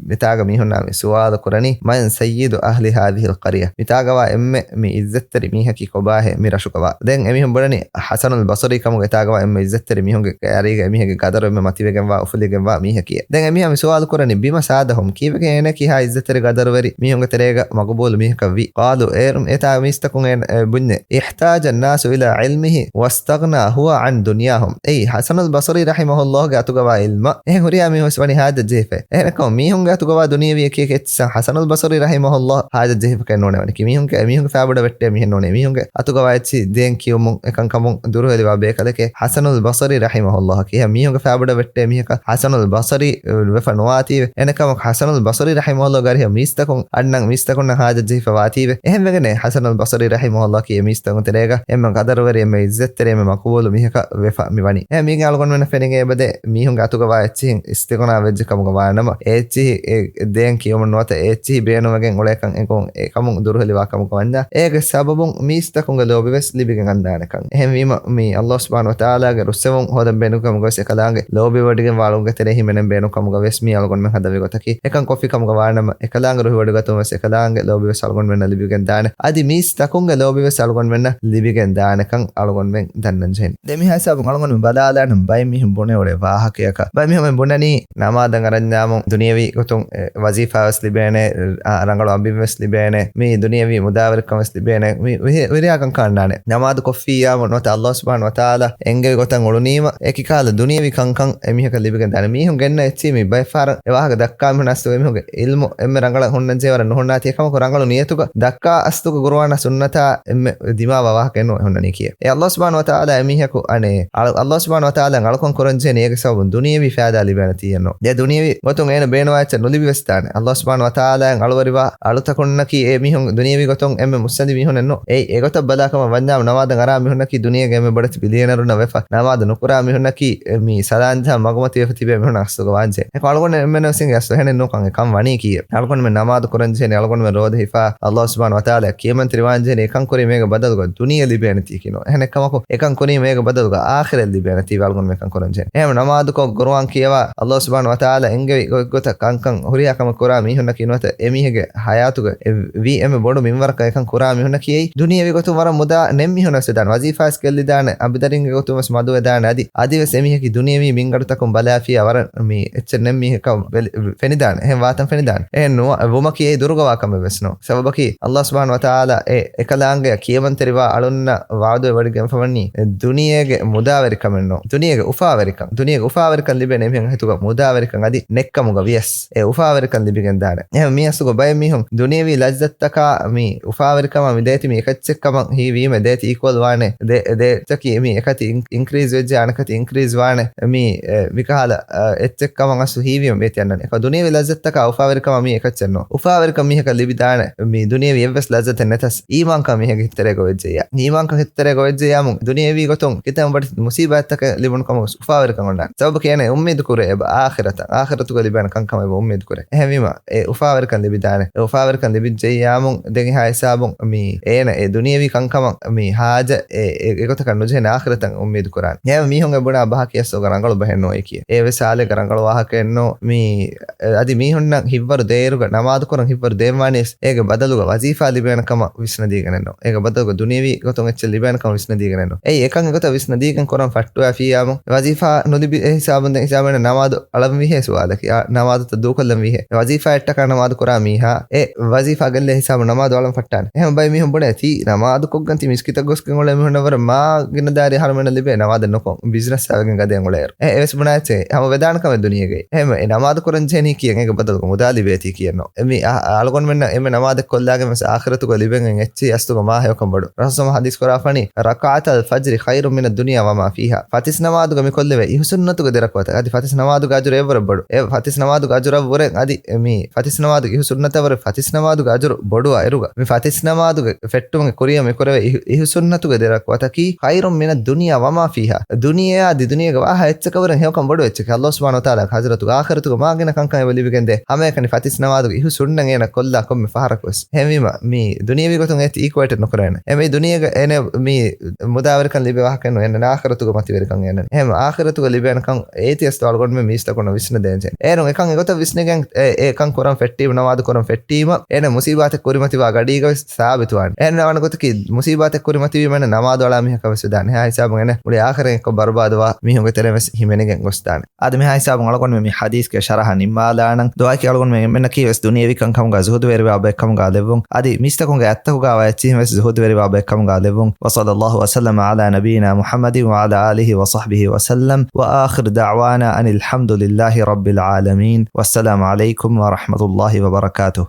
މިތާގަ މީހުންނާ މި ސުވާލު ކުރަނީ، من سيد أهل هذه القرية؟ މިތާގަވާ އެންމެ މި އިއްޒަތްތެރި މީހަކީ ކޮބާހޭ މި ރަށުގަވާ؟ ދެން އެމީހުން ބުނަނީ ޙަސަނުލް ބަޞްރީ ކަމުގަ އެތާގަވާ އެންމެ އިއްޒަތްތެރި މީހުންގެ ކައިރީގަ އެމީހެއްގެ ގަދަރު އެންމެ މަތިވެގެންވާ، އުފުލިގެންވާ މީހަކީ. ދެން އެމީހާ މި ސުވާލު ކުރަނީ، بما سادهم؟ ކީއްވެގެން އޭނަ ކިހާ އިއްޒަތްތެރި ގަދަރުވެރި މީހުންގެ ތެރޭގަ މަގުބޫލު މީހަކަށް ވީ؟ قالوا، އޭރު އެތާ މީސްތަކުން އޭނަ، އެ، ބުންޏޭ، احتاج الناس إلى علمه واستغنى هو عن دنياهم. އެއީ ޙަސަނުލް ބަޞްރީ ރަޙިމަހުﷲގެ އަތުގަވާ ޢިލްމަށް އެހެން ހުރިހާ މީހުން ވެސް ވަނީ ޙާޖަތް ޖެހިފައި. އެހެނަކަމު މީހުންގެ އަތުގަވާ ދުނިޔެވީ އެކި އެކި އެއްޗިއްސަށް ޙަސަނުލް ބަޞްރީ ރަޙިމަހުﷲ ޙާޖަތް ޖެހިފަކަށް ނޫނެވަނީ. ކި މީހުންގެ، މީހުންގެ ފާބޮޑަށް ވެއްޓޭ މީހެއް ނޫނޭ. މީހުންގެ އަތުގަވާ އެއްޗިހި ދޭން ކިޔުމުން އެކަންކަމުން ދުރުހެލިވާ ބޭކަލެކޭ ޙަސަނުލް ބަޞްރީ ރަޙިމަހުﷲ ކި. އެހެން މީހުންގެ ފާބޮޑަށް ވެއްޓޭ މީހަކަށް ޙަސަނުލް ބަޞްރީ ވެފަ ނުވާތީވެ. އެހެނަކަމަކު ޙަސަނުލް ބަޞްރީ ރަޙިމަހުﷲ ގާރިހަ މީސްތަކުން އަންނަން މީސްތަކުންނަށް ޙާޖަތް ޖެހިފަ ވާތީވެ. އެހެންވެގެނޭ ޙަސަނުލް ބަޞްރީ ރަޙިމަހުﷲ ކީ އެ މީސްތަކުން ތެރޭގަ އެންމެ ގަދަރުވެރި، އެންމެ އިއްޒަތްތެރި، އެންމެ މަޤުބޫލު މީހަކަށް ވެފަ މި ވަނީ. އެ މީގެ އަޅުގަނޑުމެންނަށް ފެނިގެން އެބަދޭ މީހުންގެ އަތުގަވާ އެއްޗިހިން އިސްތިޣްނާ ވެއްޖެ ކަމުގަ ވާނަމަ، އެ އެއްޗިހި އެ ދޭން ކިޔުމުން ނުވަތަ އެ އެއްޗިހި ބޭނުންވެގެން އުޅޭކަން އެނގުން އެކަމުން ދުރުހެލިވާ ކަމުގަ ވަންޏާ، އޭގެ ސަބަބުން މީސްތަކުންގެ ލޯބިވެސް ލިބިގެން އަންނާނެކަން. އެހެންވީމަ، މި ﷲ ސުބްޙާނަހޫ ވަތަޢާލާގެ ރުއްސެވުން ހޯދަން ބޭނުން ކަމުގަވެސް އެކަލާނގެ ލޯބިވޮޑިގެން ވާ އަޅުންގެ ތެރޭ ހިމެނެން ބޭނުން ކަމުގަވެސް މި އަޅުގަނޑުމެން ހަދަންވީ ގޮތަކީ. އެކަން ކޮށްފި ކަމުގަ ވާނަމަ، އެކަލާނގެ ރުހިވޮޑިގަތުން ވެސް އެކަލާނގެ ލޯބިވެސް އަޅުގަނޑުމެންނަށް ލިބިގެން ދާނެ. އަދި މީސްތަކުންގެ ލޯބިވެސް އަޅުގަނޑުމެންނަށް ލިބިގެން ދާނެކަން އަޅުގަނޑުމެން ދަންނަން ޖެހެނީ. ދެން މިހާ ހިސާބުން އަޅުގަނޑު ބަލާލާނަން ބައެއް މީހުން ބުނެ އުޅޭ ވާހަކަޔަކަށް. ބައެއް މީހުން ބުނަނީ ނަމާދަށް އަރަންޏާމު ދުނިޔެވީ ގޮތުން، އެ، ވަޒީފާ ވެސް ލިބޭނެ، އަ، ރަނގަޅު އަނބިން ވެސް ލިބޭނެ. މި މި ދުނިޔަވީ މުދާވެރިކަން ވެސް ލިބޭނެ. މި ވިހި-، ވިރިހާ ކަންކަން އަންނާނެ. ނަމާދު ކޮށްފިއްޔާމު ނުވަތަ އައްލާހު ސުބްޙާނަހު ވަތަޢާލާ އެންގެވި ގޮތަށް އުޅުނީމަ، އެކި ކަހަލަ ދުނިޔަވީ ކަންކަން އެމީހަކަށް ލިބިގެން ދާނެ. މީހުން ގެންނަ އެއްޗިހި މި ބައެއް ފަހަރަށް އެ ވާހަކަ ދައްކާ މީހުން އަސްލު އެމީހުންގެ އިލްމު އެންމެ ރަނގަޅަށް ހުންނަންޖެހޭވަރަށް ނުހުންނާތީ. އެކަމަކު ރަނގަޅު ނިޔަތުގަ ދައްކާ އަސްލުގަ ގުރުއާނާ ސުންނަތާ އެންމެ ދިމާވާ ވާހަކައެއް ނޫން އެ ހުންނަނީކީއެއް. އެ އައްލާހު ސުބްޙާނަހު ވަތަޢާލާ އެމީހަކު އަނެއް އަޅު-، އައްލާހު ސުބްޙާނަހު ވަތަޢާލާއަށް އަޅުކަން ކުރަންޖެހޭނީ އޭގެ ސަބަބުން ދުނިޔަވީ ފައިދާ ލިބޭނެތީއެއްނު. އެ ދުނިޔަވީ ގޮތުން އޭނަ ބޭނުވާ އެއްޗެއް ނުލިބިވެސް ދާނެ. އައްލާހު ސުބްޙާނަހު ވަތަޢާލާއަށް އަޅުވެރިވާ އަޅުތަކުންނަކީ އެ މީހުން ދުނިޔަވީ ގޮތުން އެންމެ މުއްސަނދި މީހުނެއްނު. އެއީ އެގޮތަށް ބަލާކަމަށް ވަންޏާމު ނަމާދަށް އަރާ މީހުންނަކީ ދުނިޔޭގެ އެންމެ ބޮޑެތި ބިލިއަނަރުންނަށް ވެފަ. ނަމާދު ނުކުރާ މީހުންނަކީ މި ސަލާންޖަހާ މަގުމަތިވެފަ ތިބޭ މީހުން އަސްލުގަ ވާންޖެހޭ. އެކަމަކު އަޅުގަނޑު އެންމެން ވެސް އިނގޭ އަސްލު އެހެނެއް ނޫންކަން އެކަން ވަނީކީއެއް. އަޅުގަނޑުމެން ނަމާދު ކުރަންޖެހޭނީ، އަޅުގަނޑުމެން ރޯދަ ހިފާ އައްލާހު ސުބްޙާނަހު ވަތަޢާލާ ކިޔަމަންތެރިވާންޖެހޭނީ އެކަން ކުރީމަ އޭގެ ބަދަލުގަ ދުނިޔެ ލިބޭނެތީކީނު. އެހެނެއްކަމަކު އެކަން ކުރީމަ އޭގެ ބަދަލުގަ އާޚިރަތް ލިބޭނެތީ އަޅުގަނޑުމެން އެކަން ކުރަންޖެހޭނީ. އެހެން ނަމާދުކޮށް ގުރުއާން ކިޔަވާ އައްލާހު ސުބްޙާނަހު ވަތަޢާލާ އެންގެވި ގޮތްގޮތަށް ކަންކަން ހުރިހާ ކަމެއް ކުރާ މީހުންނަކީ ނުވަތަ އެމީހެއްގެ ޙަޔާތުގަ އެ ވީ އެންމެ ބޮޑު މިންވަރަކަށް އެކަން ކުރާ މީހުންނަކީ އެއީ ދުނިޔެވީ ގޮތުން ވަރަށް މުދާ ނެތް މީހުން ވެސް ވެދާނެ. ވަޒީފާ ވެސް ގެއްލިދާނެ. އަނބިދަރިންގެ ގޮތުން ވެސް މަދުވެދާނެ. އަދި، އަދިވެސް އެމީހަކީ ދުނިޔެވީ މިންގަނޑުތަކުން ބަލާފިއްޔާ ވަރަށް މި އެއްޗެއް ނެތް މީހަކަށް ވެލި-، ފެނިދާނެ. އެހެން ވާތަން ފެނިދާނެ. އެހެން ނުވަ-، ވުމަކީ އެއީ ދުރުގަ ވާ ކަމެއް ވެސް ނޫން. ސަބަބަކީ އައްލާހު ސުބްޙާނަހު ވަތަޢާލާ އެ އެކަލާނގެއަށް ކިޔަމަންތެރިވާ އަޅުންނަށް ވަޢުދުވެވޮޑިގެންފަވަނީ ދުނިޔޭގެ މުދާވެރިކަމެއްނު. ދުނިޔޭގެ އުފާވެރިކަން. ދުނިޔޭގެ އުފާވެރިކަން ލިބޭނެ އެމީހުން ހިތުގަ މުދާވެރިކަން އަދި ނެއްކަމުގަ ވިޔަސް އެ އުފާވެރިކަން ލިބިގެން ދާނެ. އެހެން މިއަސްލުގަ ބައެއް މީހުން ދުނިޔެވީ ލައްޒަތްތަކާ މި އުފާވެރިކަމާ މި ދޭތި މި އެކައްޗެއްކަމަށް ހީވީމަ ދޭތި އީކުއަލް ވާނެ. ދޭ-، ދޭތަކީ މި އެކަތި އިން-، އިންކްރީޒް ވެއްޖެ އަނެކަތި އިންކްރީޒް ވާނެ. މި، އެ، މިކަހަލަ، އަ، އެއްޗެއްކަމަށް އަސްލު ހީވީމަ ބޭތި އަންނަނީ. އެކަ ދުނިޔެވީ ލައްޒަތްތަކާ އުފާވެރިކަމާ މި އެކައްޗެއްނު. އުފާވެރިކަން މީހަކަށް ލިބިދާނެ. މި ދުނިޔެވީ އެއްވެސް ލައްޒަތެއް ނެތަސް އީމާންކަން މީހެއްގެ ހިތްތެރޭގަ ވެއްޖެއްޔާ. އީމާންކަން ހިތްތެރޭގަ ވެއްޖެއްޔާމު ދުނިޔެވީ ގޮތުން ކިތަން ބޮޑެތި މުސީބާތްތަކެއް ލިބުނު ކަމަށް އުފާވެރިކަން އޮންނާނެ. ސަބަބަކީ އޭނަ އުއްމީދު ކުރޭ އެބަ އާޚިރަތަށް، އާޚިރަތުގަ ލިބޭނެ ކަންކަމަށް އެބަ އުއްމީދު ކުރޭ. އެހެންވީމަ އެ އުފާވެރިކަން ލިބިދާނެ. އެ އުފާވެރިކަން ލިބިއްޖެއްޔާމު ދެން އެހާ ހިސާބުން މި އޭނަ އެ ދުނިޔެވީ ކަންކަމަށް މި ހާޖަ އެ، އެ، އެގޮތަކަށް ނުޖެހޭނެ އާޚިރަތަށް އުއްމީދު ކުރާނެ. އެހެން މީހުން އެ ބުނާ ބަހަކީ އަސްލުގަ ރަނގަޅު ބަހެއް ނޫން އެކި. އެ ވެސް ހާލެއްގަ ރަނގަޅު ވާހަކައެއްނު. މި އަދި މީހުންނަށް ހިތްވަރު ދޭއިރުގަ ނަމާދު ކުރަން ހިތްވަރު ދޭންވާނީ ވެސް އޭގެ ބަދަލުގަ ވަޒީފާ ލިބޭނެ ކަމަށް ވިސްނަދީގެނެއްނު. އޭގެ ބަދަލުގަ ދުނިޔެވީ ގޮތުން އެއްޗެއް ލިބޭނެ ކަމަށް ވިސްނަދީގެނެއްނު. އެއީ އެކަން އެގޮތަށް ވިސްނަދީގެން ކުރަން ފައްޓުވާފިއްޔާމު ވަޒީފާ ނުލިބި އެ ހިސާބުން ދެން ހިސާބުން ނަމާދު އަޅަންވީހޭ ސުވާލަކީ. އާ، ނަމާދުތައް ދޫކޮށްލަންވީހޭ. ވަޒީފާ އެއްޓަކާ ނަމާދު ކުރާ މީހާ އެ ވަޒީފާ ގެއްލޭ ހިސާބުން ނަމާދު އަޅަން ފައްޓާނެ. އެހެން ބައެއް މީހުން ބުނޭ ތީ ނަމާދު ކޮށްގެން ތި މިސްކިތަށް ގޮސްގެން އުޅޭ މީހުންނަށް ވަރަށް މާ ގިނަ ދާރި އަހަރުމެންނަށް ލިބޭ ނަމާދެއް ނުކޮށް ބިޒްނަސް އަވެގެން ގަދައިން އުޅޭއިރު. އެ އެވެސް ބުނާ އެއްޗެއް ހަމަ ވެދާނެ ކަމެއް ދުނިޔޭގައި. އެހެންވެ، އެ ނަމާދު ކުރަން ޖެހެނީ ކިޔަން އޭގެ ބަދަލުގަ މުދާ ލިބޭތީ ކިޔަންނޯ. އެ މި އަ-، އަޅުގަނޑުމެންނަށް އެންމެ ނަމާދެއް ކޮށްލާގެން ވެސް އާޚިރަތުގަ ލިބެން އެއްޗެއް އަސްލުގަ މާ ހެޔޮކަން ބޮޑު. ރަސޫލު ޙަދީޘް ކުރާފަނީ، "ركعتا الفجر خير من الدنيا وما فيها." ފަތިސް ނަމާދުގަ މި ކޮށްލެވޭ އިހު ސުންނަތުގެ ދެ ރަކުޢަތަށް. އަދި ފަތިސް ނަމާދުގެ އަޖުރު އެއްވަރަށް ބޮޑު. އެ ފަތިސް ނަމާދުގެ އަޖުރަށްވުރެ އަދި އެ މި ފަތިސް ނަމާދުގެ އިހު ސުންނަތަށްވުރެ ފަތިސް ނަމާދުގެ އަޖުރު ބޮޑުވާ އިރުގަ މި ފަތިސް ނަމާދުގެ ފެއްޓުމުގެ ކުރިއަށް މި ކުރެވޭ އިހު، އިހު ސުންނަތުގެ ދެ ރަކުޢަތަކީ خير من الدنيا وما فيها. ދުނިޔެއާ އަދި ދުނިޔޭގަ ވާހާ އެއްޗަކަށްވުރެ ހެޔޮކަން ބޮޑު އެއްޗެކޭ. އައްލާހު ސުބްޙާނަހު ވަތަޢާލާ ޙަޟްރަތުގަ އާޚިރަތުގަ މާ ގިނަ ކަންކަން އެބަ ލިބިގެންދޭ. ހަމައެކަނި ފަތިސް ނަމާދުގެ އިހު ސުންނަތް އޭނަ ކޮށްލާ ކޮންމެ ފަހަރަކުވެސް. އެހެންވީމަ، މި ދުނިޔެވީ ގޮތުން އޭތި އީކުއޭޓެއް ނުކުރޭނެ. އެ މި ދުނިޔޭގަ އޭނަ މި މުދާވެރިކަން ލިބޭ ވާހަކައެއްނު، އޭނަ އާޚިރަތުގަ މަތިވެރިކަން އޭނަ. އެހެން އާޚިރަތުގަ ލިބޭނެ ކަން އޭތި އަސްލު އަޅުގަނޑުމެން މީސްތަކުންނަށް ވިސްނަދޭންޖެ. އޭރުން އެކަން އެގޮތަށް ވިސްނިގެން އެ، އެ ކަން ކުރަން ފެއްޓީމަ، ނަމާދު ކުރަން ފެއްޓީމަ، އޭނަ މުސީބާތެއް ކުރިމަތިވާ ގަޑީގަ ވެސް ސާބިތުވާނެ. އޭނަ ވަނަ ގޮތަކީ މުސީބާތެއް ކުރިމަތިވީމަ އޭނަ ނަމާދު އަޅާ މީހަކަށް ވެސް ވެދާނެ. އެހާ ހިސާބުން އޭނަ މުޅި އާޚިރަތް އެއްކޮށް ބަރުބާދުވާ މީހުންގެ ތެރެއިން ވެސް ހިމެނިގެން ގޮސްދާނެ. އަދި މިހާ ހިސާބުން އަޅުގަނޑުމެން މި ޙަދީޘްގެ ޝަރަޙަ ނިންމާލާނަން. ދުޢާއަކީ އަޅުގަނޑުމެން އެންމެންނަކީ ވެސް ދުނިޔެވީ ކަންކަމުގަ ޒުހުދުވެރިވާ ބައެއްކަމުގަ ލެއްވުން. އަދި މީސްތަކުންގެ އަތްތަކުގަ ވާ އެއްޗިހިން ވެސް ޒުހުދުވެރިވާ ބައެއްކަމުގަ ލެއްވުން. وصلى الله وسلم على نبينا محمد وعلى آله وصحبه وسلم. وآخر دعوانا أن الحمد لله رب العالمين. والسلام عليكم ورحمة الله وبركاته.